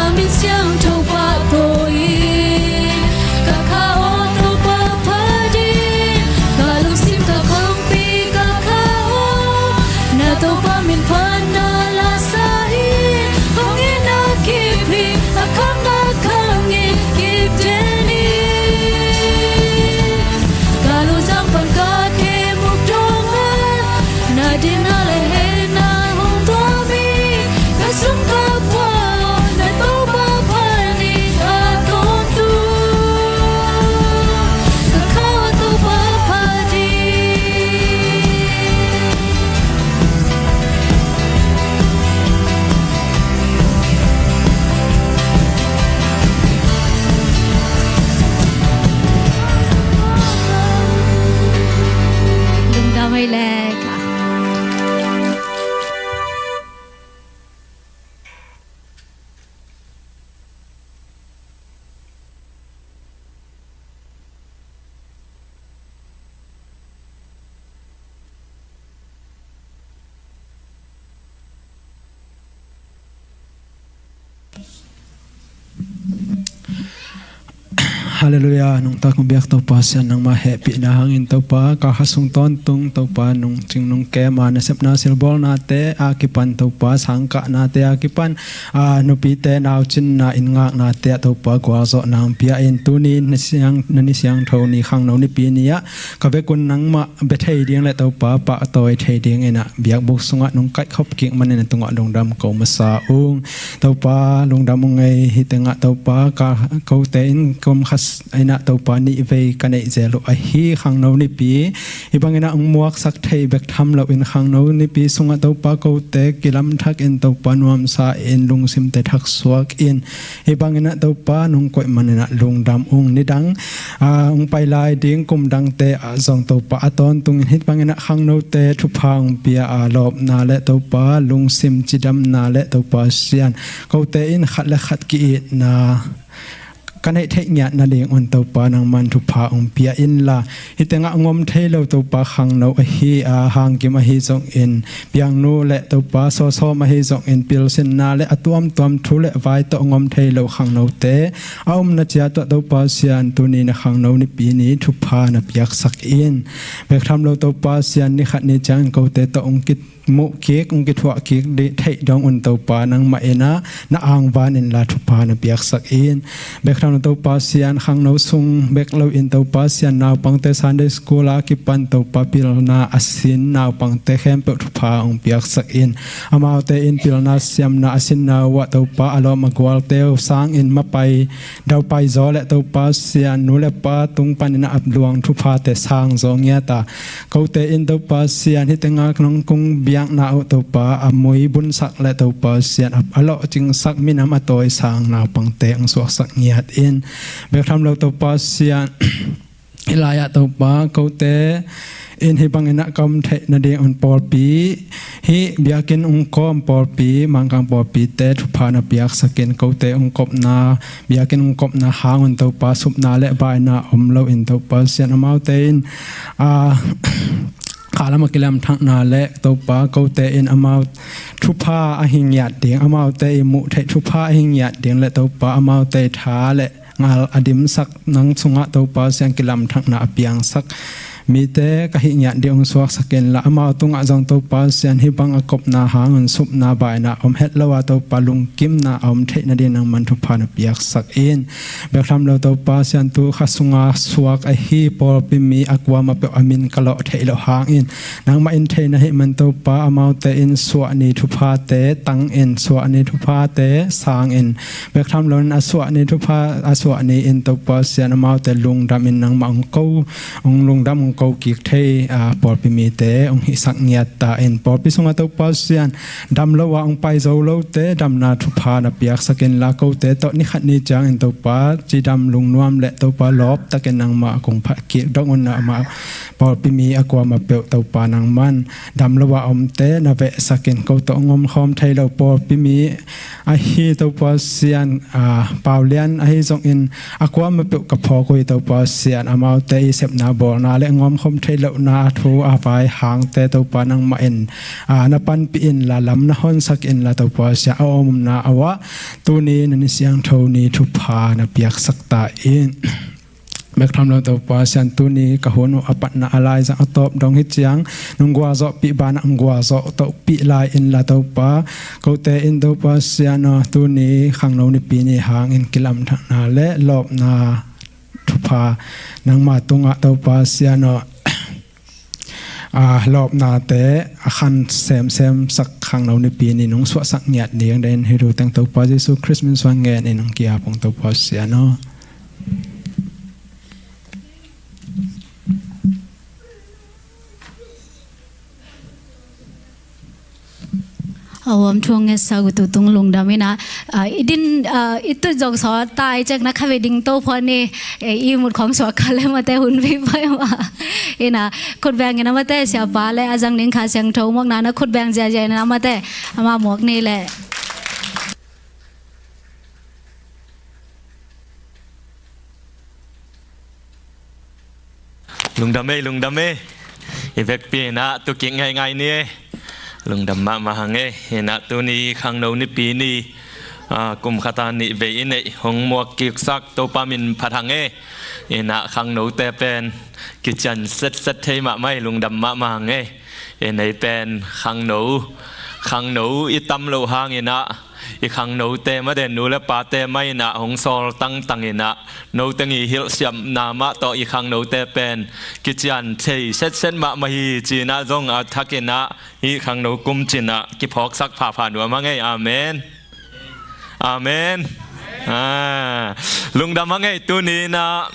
A min siangtho pahtawi in, ka kha aw Topa phat in. Ka lungsim ka pumpi ka kha aw, na Topa min phatna la sa in. Hong itna kip hi, a khang a khang in kip den in. Ka lungzang pan ka khe muk dong a, na dikna le hehpihna hong tuam hi. Ka sung ka pua aw, na Topa phat in a tawntung. Ka kha aw Topa phat in. Lungdam ei le ka. Halleluiah. Nungta kong biak Topa Pasian, nangmah hehpihna hangin Topa, ka kha sung tawntung Topa, nungcing nungkem a nasepna silbawlnate a kipan Topa, sangkahnate a kipan, a, nupite naucinna inn ngaknate ah Topa gualzawhna hong pia in, tuni na siang, na ni siangtho ni, khangno nipi ni ah ka vekun nangmah bia thei ding le Topa pahtawi thei dingin ah biakbuk sungah nong kaihkhop kik manin na tungah lungdam ko masa ung. Topa lungdam ung ei. Hih tengah Topa ka, kote in kom khat inah Topa nih vei ka neih zel uh ahi khangno nipi. Hih bangin ah hong muaksak thei bek tham loin khangno nipi sungah Topa kote kilamthak in Topa nuamsa in lungsimte thaksuak in. Hih bangin ah Topa nong koih manin ah lungdam ung. Nidang ah hong pai lai ding kum dangte ah zong Topa a tawntungin hih bangin ah khangnote thupha hong pia a, lawpna le Topa lungsim cidamna le Topa Sian kote in khat le khat ki-itna ka neih theih ngiat nading un Topa nangman thupha hong pia inla, hih tengah hong om thei lo Topa khangno ahi a, hangkim ahi zongin, piangnu le Topa sawsawm ahi zongin, pilsinna le a tuamtuam thu le vai tawh hong om thei lo khangnote a omna ciat ah Topa Sian tuni na khangno nipi ni thupha na piaksak in. Bek tham lo Topa Sian ni khat ni ciangin kote tawh hong kit muh kik, hong kithuah kik dih theih dong un Topa nangmah in ah na angvan inla thupha na piaksak in. Bek tham lo Topa Sian khangno sung bek loin Topa Sian naupangte Sunday school a kipan Topa pilna a sin naupangte khempeuh thupha hong piaksak in. Amaute in pilna siamna a sinna uh ah Topa a lawm a gualte uh sangin mapai daupai zaw le Topa Sian nu le pa tung panin ah a luang thuphate sang zaw ngiat a, kote in Topa Sian hih tengah nong kong biakna uh Topa a mui bunsak le Topa Sian a, a lawhcingsak minam a tawisang naupangte hong suaksak ngiat in. Bek tham lo Topa Sian hih lai-ah Topa kote in hih bangin ah ka om theih nading un pawlpi, hih biakinn hong kawm pawlpi, Mangkang pawlpite thupha na piaksak in. Kote hong kopna, biakinn hong kopna hang un Topa supna le baina om loin Topa Sian amaute in a khalam a kilamthakna le Topa kote in amau thupha a hi ngiat ding, amaute i muh theih thupha a hi ngiat ding le Topa amaute i tha le ngal a dimsak nang sungah Topa Sian kilamthakna a piangsak mite ka hih ngiat ding hong suaksak inla, amau tungah zong Topa Sian hih bang a kopna hang un supna baina om het lo a Topa lungkimna a om theih nading nangman thupha na piaksak in. Bek tham lo Topa Sian tu kha sunga suak ahi pawlpi mi a kuamah peuh a min ka lawh theih loh hangin nangmah in thei na hih man Topa amaute in suahni thuphate tang in, suahni thuphate sang in. Bek tham loin a suahni thupha a suahni in Topa Sian amaute lungdam in nangmah hong ko, hong lungdam hong ko kik thei a pawlpi mite hong hihsak ngiat ta in. Pawlpi sungah Topa Sian dam lo a hong pai zo lote damna thupha na piaksak inla, kote tawh ni khat ni ciangin Topa cidam lungnuam le Topa lawptakin nangmah kong phat kik dong un. Amah pawlpi mi a kuamah peuh Topa nangman dam lo a omte na vehsak in. Ko tawh hong om khawm thei lo pawlpi mi ahi Topa Sian a, Paulian ahi zongin a kuamah peuh ka phawk uh hi Topa Sian, amaute i sepna bawlna le hong om khawm theih lohna thu a vai hangte Topa nangmah in a, na panpih inla, lam na honsak inla Topa Sian a omna a uah tuni na ni siangtho ni thupha na piaksak ta in. Bek tham lo Topa Sian tuni ka hun uh a patna a laizang a tawp dong hi ciang nong gualzawhpih banah hong gualzawh tohpih lai inla Topa, kote in Topa Sian aw tuni khangno nipi ni hangin kilamthakna le lawpna thupha nangma tungah Topa Sian aw a lawpnate a khan semsem sak khangno nipi ni nong suahsak ngiat ding den hi. Luteng Topa Jesu Khrist min suang ngen in hong ki-ap ung Topa Sian aw. A huam thu ngetsak uh tutung lungdam ina, a, i din, a, i tut zong sawt ta i cek na kha ve ding to phuan ni, e, i mut khawng suak kha le mate hun vi pai ma. Ina, khut beng ina mate siapa le a zang ding Kha Siangtho muakna na khut beng ziazia ina mate, ama muak ni le. Lungdam ei, lungdam ei. I vekpi inah tukik ngaingai ni ei. Lungdam mahmah hang ei. Inah tuni khangno nipi ni, a, kum khata nih vei i neih hong muak kiksak Topa min phat hang ei. Inah khangnote pen kician setset thei mahmah ei, lungdam mahmah hang ei. I nei pen khangno, khangno i tam loh hang inah i khangnote mate nu le pate mah inah hong sawl tangtang inah noteng i hilhsiamna mah tawh i khangnote pen kician thei setset mahmah hi ci-inah zong a thak inah hih khangno kum cinah kiphawksak phapha nuam hang ei. Amen. Amen. Ah, lungdam a ngei. Tuni in ah,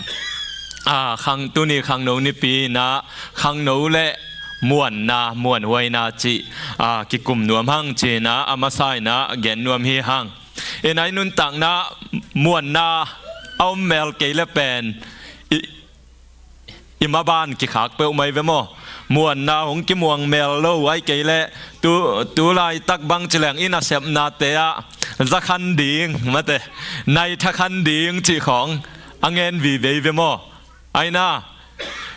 ah, khang, tuni khangno nipi in ah khangno le muanna, muanhuaina cih, ah, kikum nuam hang ci in ah a masa in ah gen nuam hi hang. In ah i nuntakna muanna a om mel kei le pen i, i maban kikhak peuhmah hi ve maw? Muanna hong kimuang mel lo, ahih kei leh tu, tu laitak bang ci leng i nasepnate ah za khan ding mate, nai tha khan ding cih khawng a ngen vive hi ve maw? Ahi na,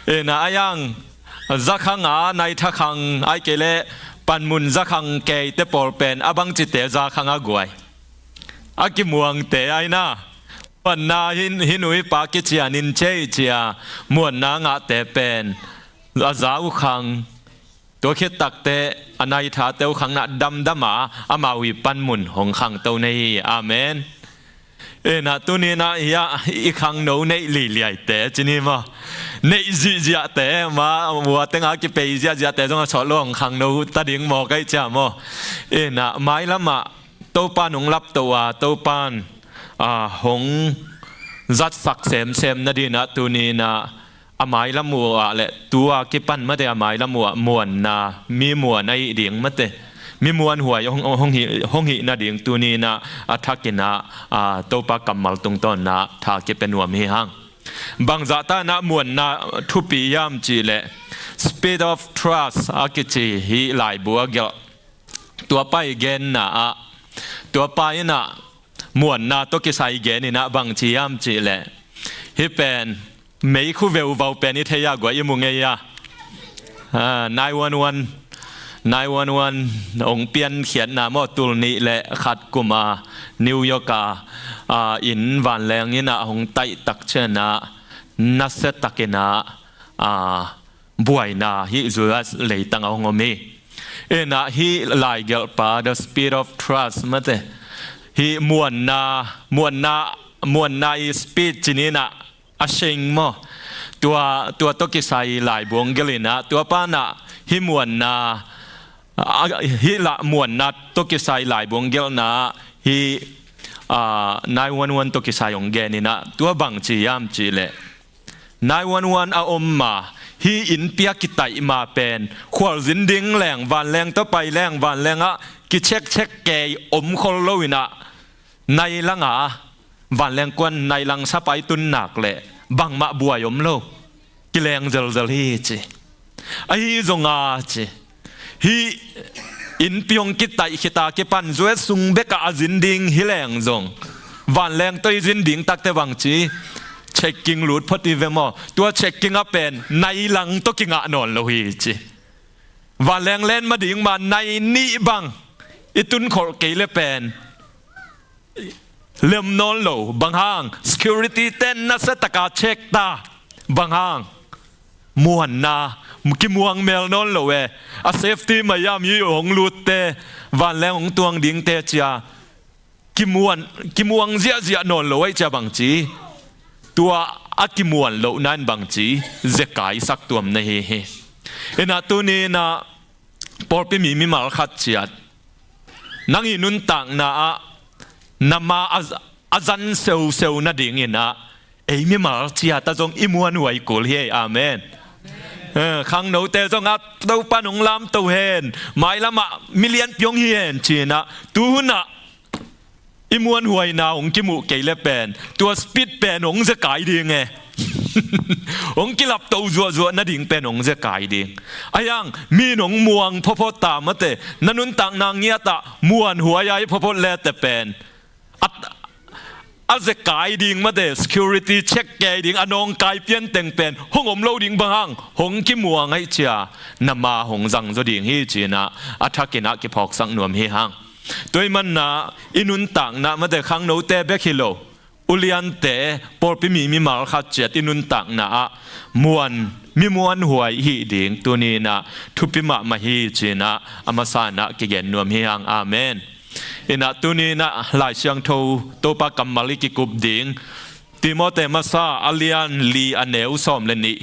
in ah a yang za khang a nai tha khang, ahih kei leh panmun za khang keite pawl pen a bangcite za khang a guai, a kimuangte ahi na. Muanna hi, hi nu hi pa kician in cei cia muanna ngahte pen a za uh khang, tua khit takteh a nai thate uh khang in ah damdam a, amau i panmun hong khangto na hi. Amen. In ah tuni in ah hiah i khangno neih liliaite ci ni maw? Neih zihziahte, ma, ua teng a kipei ziahziahte zong a sawt lo hong khangno ta ding maw, ka hih cia maw? In ah mailam ah Topa'n hong laptoh a, Topa'n, ah, hong zatsak semsem nading in ah tuni in ah a mailam uh ah le tu a kipan mate a mailam uh ah muanna, mi muan ahih ding mate, mi muanhuai hong, hong, hong hih, hong hih nading tuni in ah a thak in ah, ah, Topa kammal tungtawn in ah tha kipia nuam hi hang. Bangzah ta in ah muanna thupi hiam cih leh Speed of Trust a kici hih laibu a gelh, tua pa i genna ah, tua pa in ah muanna tawh kisai gen in ah bang ci hiam cih leh, hih pen meikhu veuvau pen i thei a, guai, i mu ngei a. Ah, nine one one, nine one one hong piankhiatna maw, tul nih le khat kum a New York a, ah, inn vanleng in ah hong taih tak ciang ah nasia tak in ah, ah, buaina hih U S leitang ah hong om hi. In ah hih laigelhpa, The Speed of Trust mate, hih muanna, muanna, muanna i speed ci ni in ah, a seng maw? Tua, tua tawh kisai laibu hong gelh in ah, tua pa in ah hih muanna, a, hih lah muanna tawh kisai laibu hong gelhna ah hih, ah, nine one one tawh kisai hong gen in ah, tua bang ci hiam cih leh, nine one one a om ma, hih innpi a kitaih ma pen, khualzin ding leng, vanleng tawh pai leng, vanleng ah kicheck check kei om khol lo in ah, nai lang a, vanleng kuan nai lang sapai tun nak leh bangmah buai om lo, kileng zelzel hi ci. Ahi zong a ci, hih innpi hong kitaih khit a kipan U S sung bek ah a zin ding hi leng zong, vanleng tawh i zin ding takteh bang ci, checking lut phot hi ve maw? Tua checking ah pen nai lang tawh kingah nawn lo hi ci. Vanleng len ma ding ma nai nih bang i tunkholh kei le pen lem nawn lo. Bang hang? Security ten nasia tak a check ta. Bang hang? Muanna, kimuang mel nawn lo e. A safety mah hiam hih hong lutte, vanleng hong tuang dingte ci a kimuan, kimuang ziahziah nawn lo ahih ciang bang ci, tua a kimuan lohna in bang ci, zekai sak tuam na hi hi. In ah tuni in ah pawlpi mi mimal khat ciat, nang i nuntakna ah na ma a, a zan seuseu nading in ah, ei mimal ciat ah zong i muanhuai kul hi ei. Amen. Eh, khangnote zong ah Topa'n hong lamto hen, mailam ah milianpi hong hi hen ci in ah, tu hun ah i muanhuaina hong kimuh kei le pen, tua speed pen hong zekai ding e. Hong kilapto zuahzuah nading pen hong zekai ding. Ahi hang, mi in hong muang phawphawt ta mate, na nuntakna ngiat ah muanhuai a i phawphawt le teh pen, a, a zekai ding mate, security check kei ding, a nawngkai pian teng pen hong om lo ding. Bang hang? Hong kimuang ahih ciang na ma hong zangzaw ding hi ci in ah, a thak in ah kiphawksak nuam hi hang. Tua ahih manin ah i nuntakna mate, khangnote bek hi lo, uliante, pawlpi mi mimal khat ciat i nuntakna ah muan, mi muanhuai hih ding tuni in ah thupi mahmah hi ci in ah a masa in ah kigen nuam hi hang. Amen. In ah tuni in ah Lai Siangtho Topa kammal i kikup ding, Timote masa a lian li a neu sawm le nih.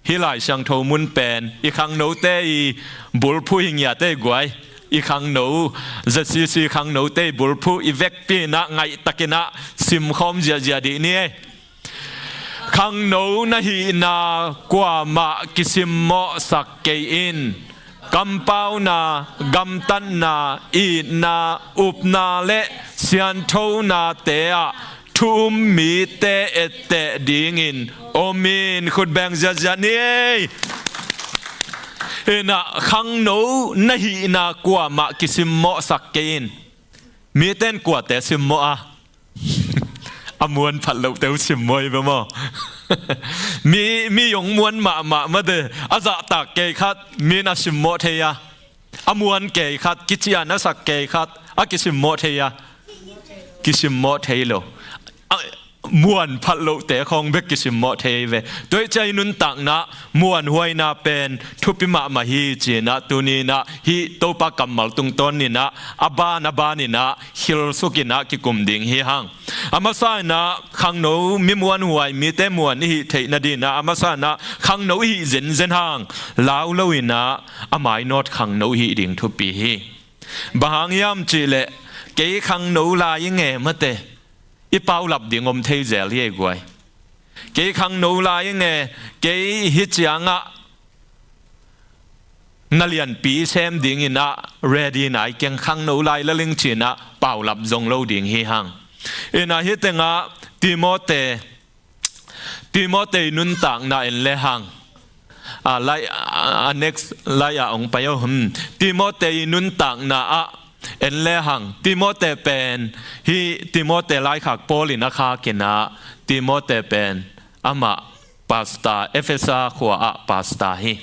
Hih Lai Siangtho mun pen i khangnote i bulphuh hi ngiat ei guai. I khangno, Z C C khangnote i bulphuh, i vekpi in ah ngaihtak in ah Simkhawm ziahziah dih ni ei. Khangno na hihna kuamah kisimmawhsak kei in. Kampauna, gamtatna, itna, upna le sianthonate ah thu um mite etteh dingin om in. Khut beng ziahziah ni ei. Inah khangno na hihna kuamah kisimmawhsak kei in. Mite in kuate simmawh a, a muan phat lohte uh simmawh hi ve maw? Mi, mi zong muan mahmah mate, a zahtak kei khat mi in a simmawh thei a, a muan kei khat, kician a sak kei khat a kisimmawh thei a, kisimmawh thei lo. A, muan phat lohte khawng bek kisimmawh thei ve. Tua hi ciang i nuntakna muanhuaina pen thupi mahmah hi ci-inah tuni inah hih Topa kammal tungtawn inah a ban a ban inah khilsuk inah kikum ding hi hang. A masa inah khangno, mi muanhuai, mite muan i hih theih nadinah a masa inah khangno i hih zenzen hang. Lau lo inah a mainawt khangno i hih ding thupi hi. Bang hang hiam cihleh kei khangno lai i nge mate, i paulap ding om thei zel hi ei guai. Kei khangno lai i nge, kei hi ciangah na lianpi sem ding inah ready nai keng, khangno lai la ling ci-inah paulap zong lo ding hi hang. Inah hih tengah Timote, Timote i nuntakna en le hang. A, lai, a, a next lai ah hong pai o. Hmm. Timote i nuntakna ah en le hang. Timote pen, hih Timote laikhak Paul in a khak inah, Timote pen amah pastor, Efesa khua ah pastor hi.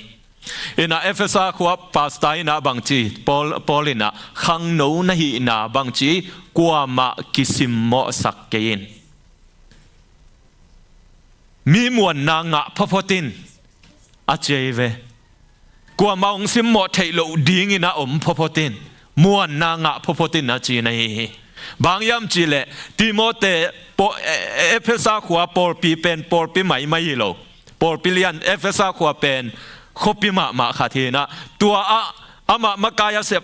Inah Efesa khua pastor inah bangci, Paul, Paul inah khangno na hihna bangci kuamah kisimmawhsak kei in. Mi muanna ngah phawphawt in a ci ei ve. Kuamah hong simmawh theih loh dingin a om phawphawt in, muanna ngah phawphawt in a ci na hi hi. Bang hang hiam cihleh Timote, Paul, E-, E-, Efesa khua pawlpi pen pawlpi maimai hi lo. Pawlpi lian Efesa khua pen khuapi mahmah khat hi inah, tua ah amah makai a sep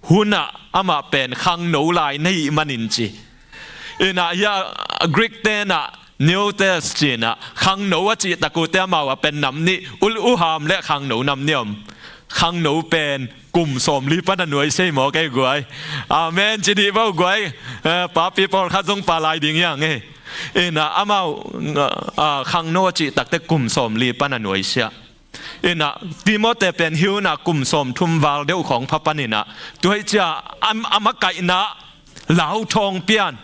hunah amah pen khangno lai na hih manin ci. Inah hia Greek tenah Neotes ci-inah khangno a cihtak uh te amau a pen nam nih, u, uham le khangno nam nih om. Khangno pen kum sawmli pan a nuaisia hi maw kei guai. Amen ci dih vo guai. Eh, papi pawlkhat zong pa lai ding hiang ei. Inah amau, ah, khangno a cihtak te kum sawmli pan a nuaisia. Inah Timote pen hi unah kum sawmthum val deuh khawng pha pan inah, tua hi ciang a, a makaihna lauthawng pian,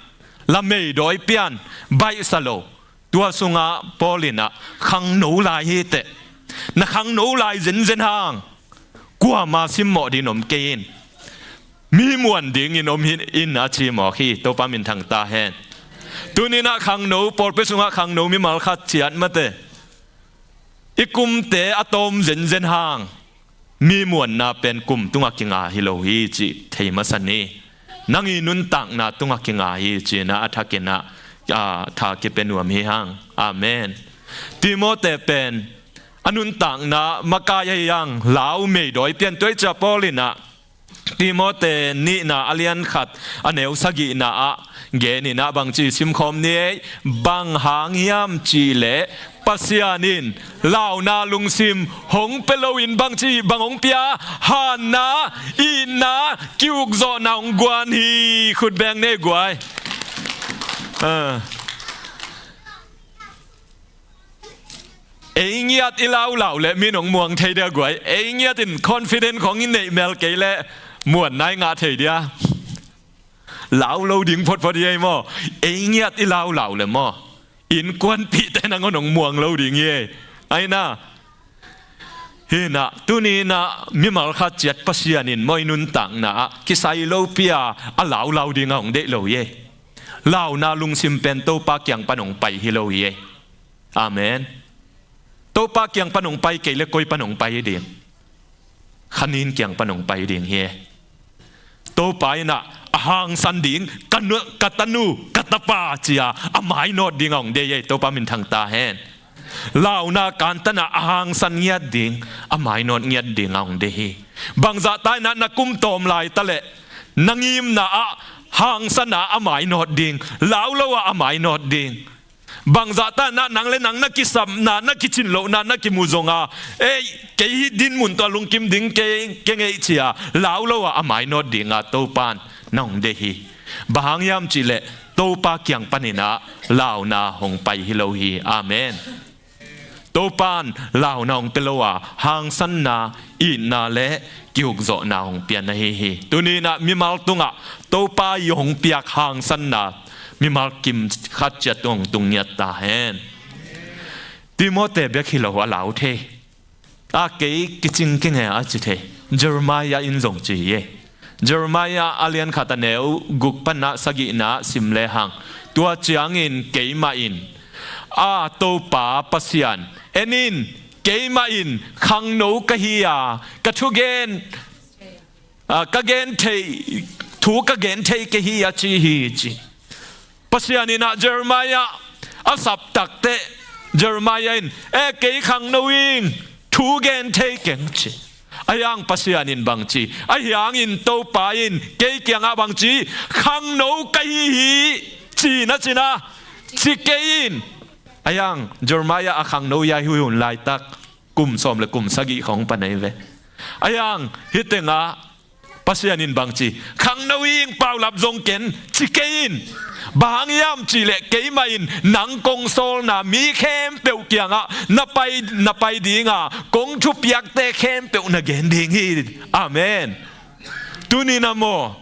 la meidawi pian, baihsa lo. Tua sungah Paul inah khangno lai hi teh. Na khangno lai zenzen hang. Kuamah simmawh dingin om kei in. Mi muan dingin om hi in a ci mawk hi. Topa minthang ta hen. Tuni inah khangno, pawlpi sungah khangno mimal khat ciat mate, i kumte a tawm zenzen hang. Mi muanna pen kum tungah kinga hi lo hi cih thei masa ni. Nang i nuntakna tungah kinga hi ci-inah a thak inah, a, tha kipia nuam hi hang. Amen. Timote pen a nuntakna makai ahi hang, lau meidawi pian, tua hi ciang Paul inah Timote nihna a lian khat a neu sagihna ah gen inah bangci simkhawm ni ei. Bang hang hiam cihleh Pasian in launa lungsim hong pia loin bangci, bang hong pia? Hanna, itna, ki-ukzawhna hong guan hi. Khut beng ni ei guai. Ah. Ei ngiat i laulau leh mi in hong muang thei dia guai. Ei ngiat in confident khawng i neih mel kei leh muanna i ngah thei dia. Lau lo ding photphot hi ei maw. Ei ngiat i laulau leh maw, innkuanpihte nangawn hong muang lo ding hi ei. Aina. Hi inah tuni inah mimal khat ciat Pasian in maw i nuntakna ah kisai lopi a, a laulau ding a hong deih lo hi ei. Launa lungsim pen Topa kiang pan hong pai hi lo hi ei. Amen. Topa kiang pan hong pai kei leh koi pan hong pai ding? Khanin kiang pan hong pai ding hi ei. Topa inah a hangsan ding, ka nu, ka tanu, ka tapa ci-a a mainawt ding a hong deih hi ei. Topa minthang ta hen. Launa kantan a hangsan ngiat ding, a mainawt ngiat ding a hong deih hi. Bangzah ta inah na kum tawm lai ta leh na ngimna ah hangsanna a mainawt ding, lau lo-a a mainawt ding. Bangzah tanah nang le nang na kisapna, na kicin lohna, na kimu zonga, ei, kei hih dinmun tawh lungkim ding kei, kei ngei cia, lau lo-a a mainawt dinga Topan na hong deih hi. Bang hang hiam cihleh Topa kiang paninah launa hong pai hi lo hi. Amen. Topan launa hong pia lo-a hangsanna, itna le kihukzawhna hong pia na hi hi. Tuninah mimal tungah Topa i hong piak hangsanna mimal kim khat ciat hong tung ngiat ta hen. Timote bek hi lo a lau thei. A kei kicing kei nge a ci thei. Jeremiah in zong ci hi. Jeremiah a lian khat a neu guk panah sagihna sim lehang, tua ciangin keimah in a Topa Pasian, en in, keimah in khangno ka hi a, ka thugen, a, ka gen thei, thu ka gen thei kei hi a ci hi ci. Pasian in ah Jeremiah a sap takteh, Jeremiah in, e, kei khangno ing, thu gen thei keng ci. Ahi hang Pasian in bang ci, ahi hangin Topa in kei kiangah bang ci, khangno ka hi hi, ci na ci na, ci kei in. Ahi hang Jeremiah a khangno ia hi hun laitak kum sawm le kum sagih khong pan ahi ve. Ahi hang hih tengah Pasian in bang ci, khangno ing, paulap zong ken, ci kei in. Bang hang hiam cihleh keimah in nang kong sawlna mi khempeuh kiangah na pai, na pai dinga, kong thupiakte khempeuh na gen ding hi. Amen. Tuni na maw,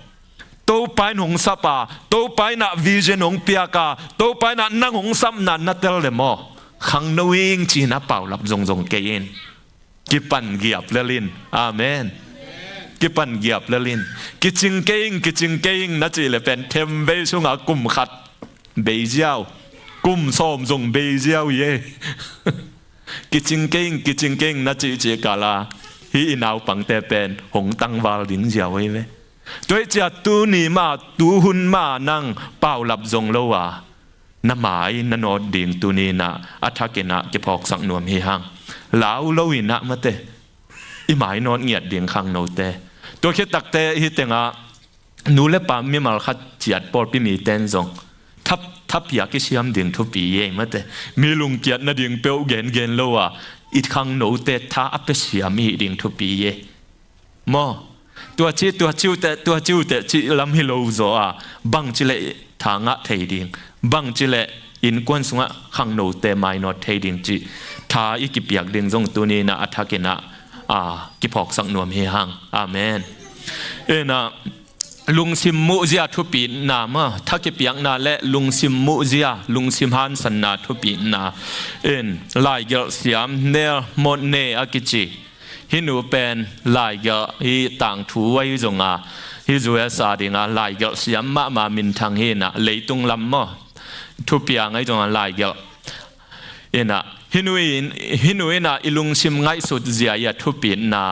Topa in hong sap a, Topa in ah vision hong piak a, Topa in ah nang hong sapna na tel le maw, khangno ing ci na paulap zongzong kei in. Kipan giap lel in. Amen. Kipan giap lel in. Kicing kei ing, kicing kei ing na cih le pen themvei sungah kum khat bei ziau, kum sawm zong bei ziau hi e. Kicing kei ing, kicing kei ing na cihcih kala hih i naupangte pen hong tangval ding ziau hi ve. Tua hi ciah tuni mah, tuhun mah nang paulap zong lo a, na mai na nawt ding tuni in ah a thak in ah kiphawksak nuam hi hang. Lau lo in ah mate, i mai nawt ngiat ding khangnote. Tua khit takteh hih tengah nu le pa mimal khat ciat pawlpi mite in zong thap, thapia kisiam ding thupi hi ei mate. Mi lungkiat nading peuh gengen lo a, i khangnote tha a pia siam i hih ding thupi hi ei. Maw, tua ci, tua ci uh teh, tua ci uh teh cih lam hi lo zaw a, bangci leh tha ngah thei ding, bangci leh innkuan sungah khangnote mainawt thei ding cih tha i kipiak ding zong tuni in ah a thak in ah, a, kiphawksak nuam hi hang. Amen. In ah, lungsim muhzia thupina maw, tha kipiakna le lungsim muhzia, lungsim hansanna thupina in laigelh siam Nell Montney a kici hih nu pen laigelh, hih tangthu ahi zonga, hih U S A dinga laigelh siam mahmah minthang hi in ah, leitung lam maw, thupiang ahi zonga laigelh. In ah, hih nu in, hih nu in ah i lungsim ngaihsut zia i a thupina,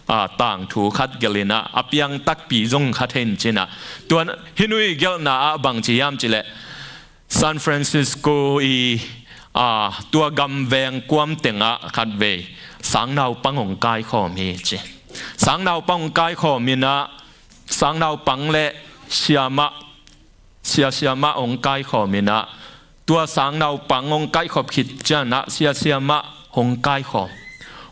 a, tangthu khat gelh in ah, a piang takpi zong khat hen ci in ah. Tua hih nu i gelhna ah bangci hiam cihleh, San Francisco i, a, tua gam veng kuam tengah khatvei sangnaupang hong kaikhawm hi ci. Sangnaupang hong kaikhawm in ah, sangnaupang le siamah, sia siamah hong kaikhawm in ah, tua sangnaupang hong kaikhawm khit ciangin ah sia siamah hong kaikhawm.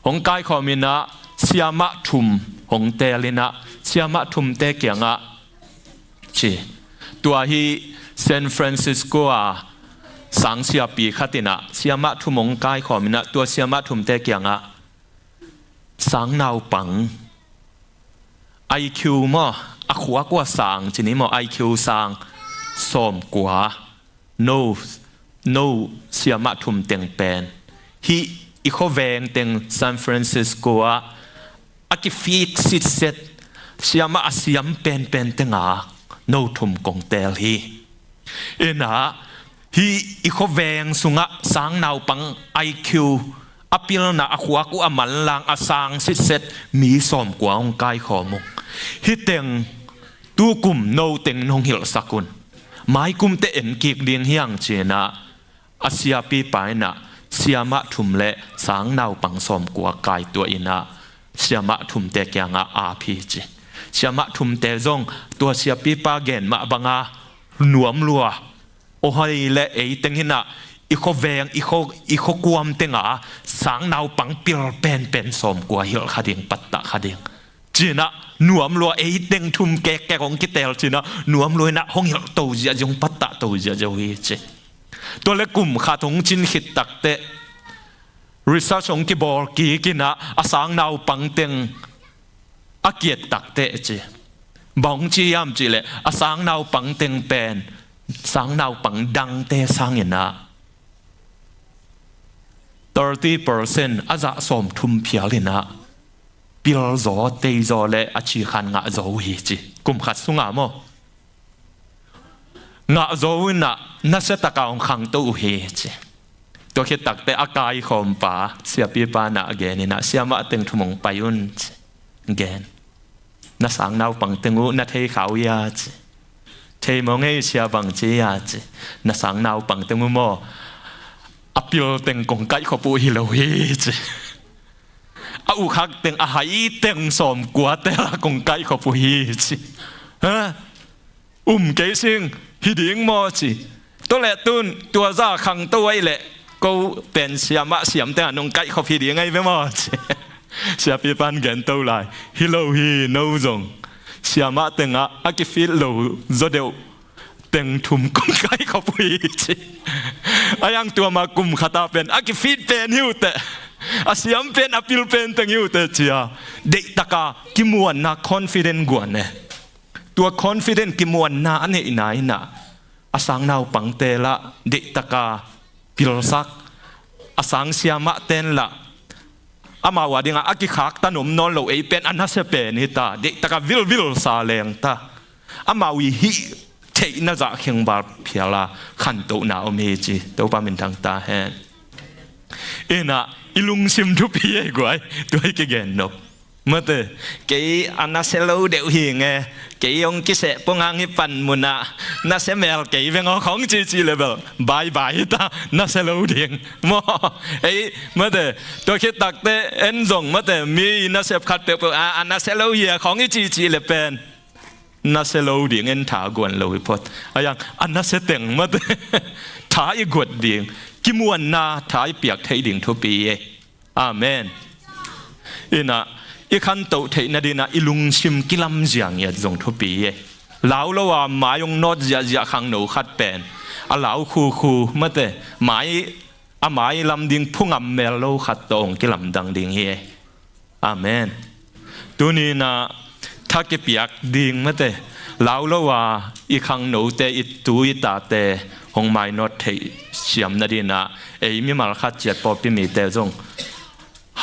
Hong kaikhawm in ah siamah thum hong teel in ah, siamah thumte kiangah ci. Tua hih San Francisco a sangsiapi khat in ah siamah thum hong kaikhawm in ah, tua siamah thumte kiangah, sangnaupang, I Q maw, a khuak uh a sang ci ni maw, I Q sang sawmkua, no, no siamah thum teng pen, hih i khuaveng teng San Francisco ah a kifit sitset, siamah a siam penpen tenga no thum kong teel hi. In ah, hih i khuaveng sungah sangnaupang I Q a pilna, a khuak uh a manlang a sang sitset mi sawmkua hong kaikhawm uh. Hih teng tukum no teng in hong hilhsak un. Maikum teh en kik ding hi hang ci in ah, a siapipa in ah siamah thum le sangnaupang sawmkua kaituah in ah siamah thumte kiangah ap hi ci. Siamah thumte zong tua siapipa gen mah banga nuam lua. Aw hai le ei teng hinah i khuaveng, i khua, i khuakuam tenga sang naupang pil penpen sawmkua hilh kha ding, pattah kha ding. Cinah nuam lua, ei teng thum kekkek hong kitel cinah nuam lua inah hong hilh to ziahziah, hong pattah to ziahziah uh hi ci. Tua le kum khat hong cin khit takteh research hong kibawl kik inah a sang naupang teng a kiat takteh ci. Bang hong ci hiam cihleh a sang naupang teng pen sang naupang dangte sanginah thirty percent, a zah sawmthum phial inah pilzaw, teizaw le a cikhan ngahzaw uh hi ci. Kum khat sunga maw? Ngahzaw inah nasiataka hong khangto uh hi ci. Tua khit takteh a kaikhawmpa siapipa nah a gen inah siamah teng thum hong pai un ci. Gen. Na sang naupang teng uh na thei kha uh hia ci. Thei mawng ei sia, bang ci hia ci. Na sang naupang teng uh maw, a pil teng kong kaihkhop uh hi lo hi ci. A ukhak teng, a hai teng sawmkua tela kong kaihkhop uh hi ci. Ha? Um kei sing, hi ding maw ci. Tua le tun tua za khangto ahi leh ko pen siamah siam tengah nong kaihkhop hi ding ahi ve maw ci. Siapipan gento lai, hi lo hi, no zong siamah tengah a kifit lo zaw deuh teng thum kong kaihkhop uh hi ci. A yang tua ma kum khata pen a kifit pen hi uh teh, a siam pen, a pil pen teng hi uh teh cia. Deihtaka kimuanna, confident guan e. Tua confident kimuanna a neihna inah a sang naupangte lah deihtaka pilsak, a sang siamah ten lah amau a dingah a kikhaktan om nawn lo, ei pen a nasia pen hita, deihtaka vilvil sa lengta. Amau i hih theihna zah khengval phiala khantohna om hi ci. Topa minthang ta hen. Inah i lungsim thupi ei guai, tua i kigen nop. Mate, kei a nasia lo deuh hi nge, kei hong kiseh pungang hi panmunah nasia mel kei vengaw khong cici le bel bye bye ta, nasia lo ding maw. Ei mate, tua khit takte en zong mate, mi nasep khat peuhpeuh a, a nasia lo hi a khong i cici le pen nasia lo ding, en tha guan lo hi phot. A yang a nasia teng mate, tha i guat ding, kimuanna tha i piak theih ding thupi e. Amen. Inah i khantoh theihna dinah i lungsim kilamziang i at zong thupi e. Lau lo a mai hong nawt ziahziah khangno khat pen a lau khukhu mate, mai, a mai lam ding phungam mel lo khat tawh hong kilamdang ding hi e. Amen. Tuninah tha kipiak ding mate, lau lo a i khangnote, i tu i tate hong mainawt theih siamna dinah ei mimal khat ciat pawlpi mite zong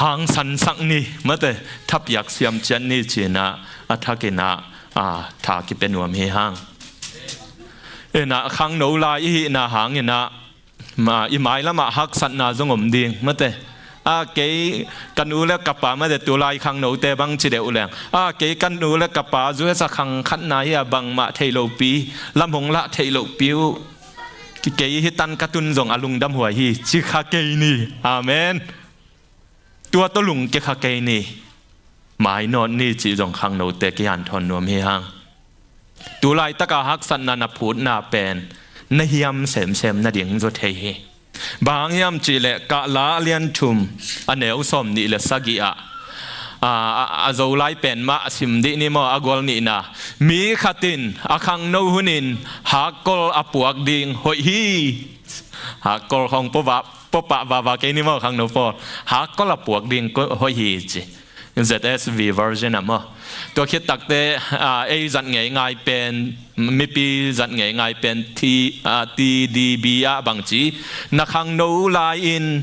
hangsansak ni mate, thapiak siam ciat ni cinah a thakinah a tha kipia nuam hi hang. Inah khangno lai i hihna hanginah ma, i mailamah haksatna zong om ding mate. A kei ka nu le ka pa mate, tulai khangnote bang ci deuh leng, a kei ka nu le ka pa zuhesa khang khatna hi a, bangmah theih lopi, lam hong lah theih lopi uh, kei hi tan ka tun zong a lungdam huai hi ci kha kei ni. Amen. Tua tawh lungkia kha kei ni. Mainawt ni cih zong khangnote kihanthawn nuam hi hang. Tulaitaka haksatna na phutna pen na hiam semsem nading zaw thei hi. Bang hang hiam cihleh Kahla a lian thum a neu sawm nih le sagih ah, a, a, a Zolai pen mah a sim dih ni maw, a gual nihna. Mi khat in a khangno hunin hakkol a puak ding hoih hi. Hakkol khong pawpah, pawpah vava kei ni maw khangno pawl. Hakkol a puak ding hoih hi ci. Z S V version ah maw. Tua khit takte, a, ei zat ngeingai pen, mipi zat ngeingai pen T, a, T D B ah bangci, na khangno lai-in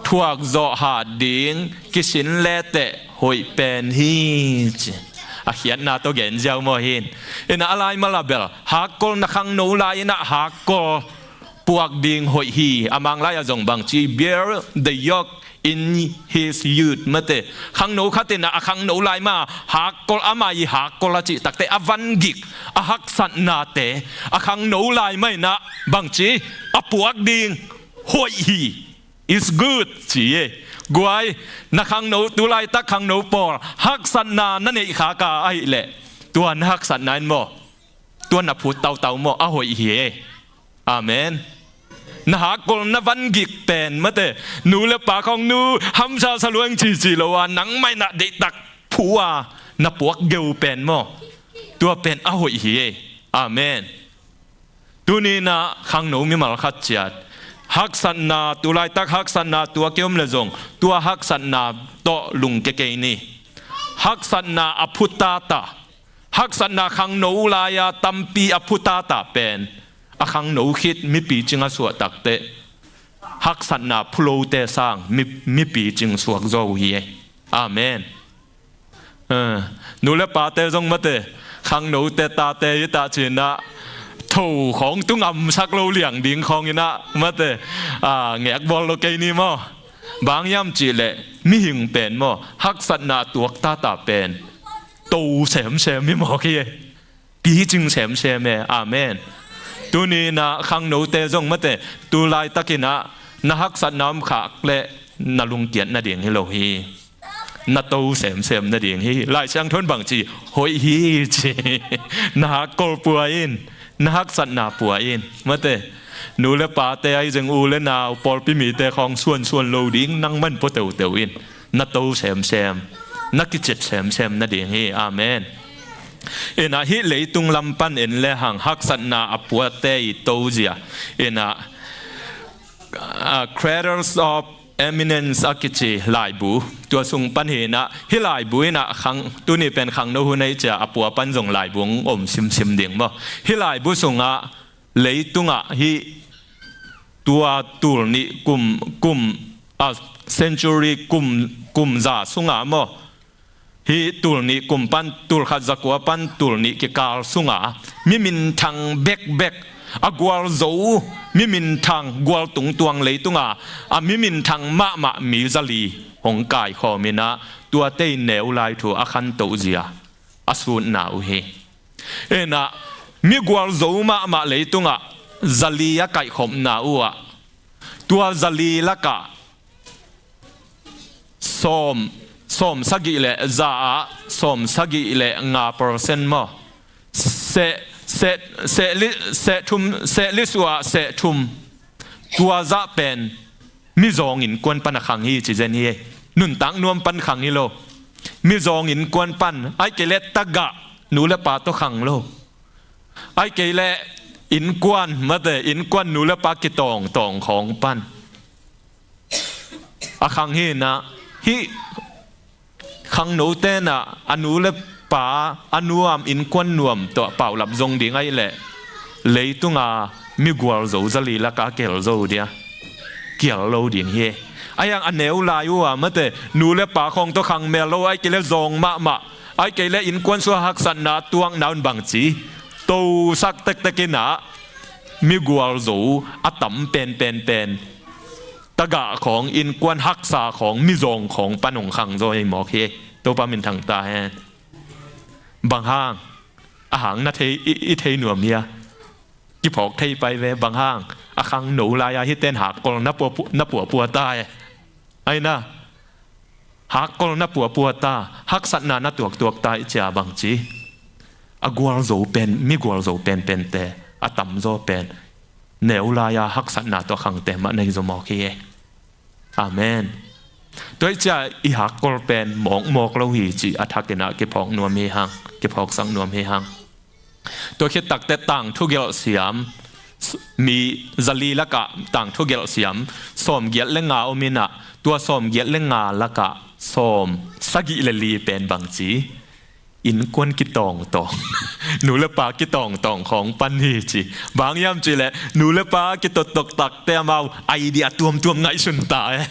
thuak zawh hat ding kisin leteh hoih pen hi ci. A khiatna tawh gen ziau maw hin. Inah a lai mala bel hakkol, na khangno lai-inah hakkol puak ding hoih hi. A Mang lai-ah zong bangci, bear the yoke in his youth mate. Khangno khatinah a khangno lai ma hakkol, ama i hakkol a cih takte a vangik, a haksatnate a khangno lai ma inah bangci, a puak ding hoih hi. It's good ci e. Guai, na khangno, tulaitak khangno pawl haksatna na neih khaka ahihleh Tua na haksatna in maw, tua na phut tautau maw, a hoih hi e. Amen. Na hakkol na van gik pen mate, nu le pa khawng nu hamsa sa luang cici lo a, nangmah in na deihtak phu a na puak geu pen maw, tua pen a hoih hi e. Amen. Tuni in ah khangno mimal khat ciat, haksatna, tulaitak haksatna tuak i om leh zong, tua haksatna tawh lungke kei ni. Haksatna a phu tata, haksatna khangno lai-a tampi a phu tata pen, a khangno khit mi picing a suah takteh, haksatna phu lote sang mi, mi picing suak zaw uh hi e. Amen. Eh, nu le pate zong mate, khangnote tate hi ta ci-in ah, tho khawng tu ngamsak lo liang ding khawng in ah mate, ah, ngekbawl lo kei ni maw. Bang hiam cih leh, mihing pen maw, haksatna tuak tata pen to semsem hi mawk hi e. Picing semsem e. Amen. Tuni in ah khangnote zong mate, tulaitakin ah na haksatna om khak leh na lungkiat nading hi lo hi. Na to semsem nading hi. Lai Siangtho in bang ci, hoih hi ci. Na hakkol pua in, na haksatna pua in. Mate, nu le pate ahi zong, u le nau, pawlpi mite khawng suansuan lo ding, nangmah in pua teuteu in. Na to semsem, na kicet semsem nading hi. Amen. In ah hih leitung lam pan en lehang haksatna a puate i tozia in ah, ah, Cradles of Eminence a kici laibu, tua sung pan hi in ah, hih laibu in ah khang, tuni pen khangno hun ahi ciang a pua pan zong laibu hong om simsim ding maw. Hih laibu sungah leitungah hih tua tul nih kum, kum, a, century kum, kum za sungah maw, hih tul nih kum pan, tul khat za kua pan tul nih kikal sungah mi minthang bekbek, a gualzo mi minthang, gual tungtuang leitunga a mi minthang mahmah mi zali hong kaikhawm in ah, tuate in neu lai thu a khantoh zia a sutna uh hi. In ah, mi gualzo mahmah leitungah zali a kaihkhopna uh ah, tua zali lakah sawm, sawm sagih le za ah sawm sagih le nga percent maw, seh, seh, seh li, seh thum, seh li suah seh thum, tua zah pen mizawng innkuan pan a khang hi ci zen hi. Nuntak nuam pan khang hi lo. Mizawng innkuan pan, ahih kei leh tagah nu le pa tawh khang lo. Ahih kei leh innkuan, mate, innkuan nu le pa kitawngtawng khawng pan a khang hi in ah, hih khangnote in ah a nu le pa a nuam, innkuan nuam tawh paulap zong ding ahih leh, leitunga mi gualzo zali lakah a kial zo dia, kial lo ding hi. Ahi hang a neu lai uh ah mate, nu le pa khawng tawh khang mel lo, ahih kei leh zawng mahmah, ahih kei leh innkuan sungah haksatna tuakna un bang ci, tosak tektek in ah mi gualzo a tam penpen pen tagah khawng, innkuan haksa khawng, mizawng khawng pan hong khang zaw hi mawk hi. Topa minthang ta hen. Bang hang, a hang na thei, i, i thei nuam hia? Kiphawk thei pai ve. Bang hang, a khangno lai-a hihte in hakkol na pua, na pua, pua ta e. Ahi na, hakkol na pua, pua ta, haksatna na tuaktuak ta i cia bang ci, a gualzo pen, mi gualzo penpente a tamzaw pen neu lai-a haksatna tawh khangte mah na hi zaw mawk hi e. Amen. Tua i cia i hakkol pen mawkmawk lo hi cih a thak in ah kiphawk nuam hi hang, kiphawksak nuam hi hang. Tua khit takteh tangthu gelh siam, s-, mi zali lakah tangthu gelh siam sawmgiat le nga om in ah, tua sawmgiat le nga lakah sawm sagih le li pen bang ci, innkuan kitawngtawng, nu le pa kitawngtawng khawng pan hi ci. Bang hiam cih leh nu le pa kitottok takteh amau idea tuamtuam ngaihsun ta e.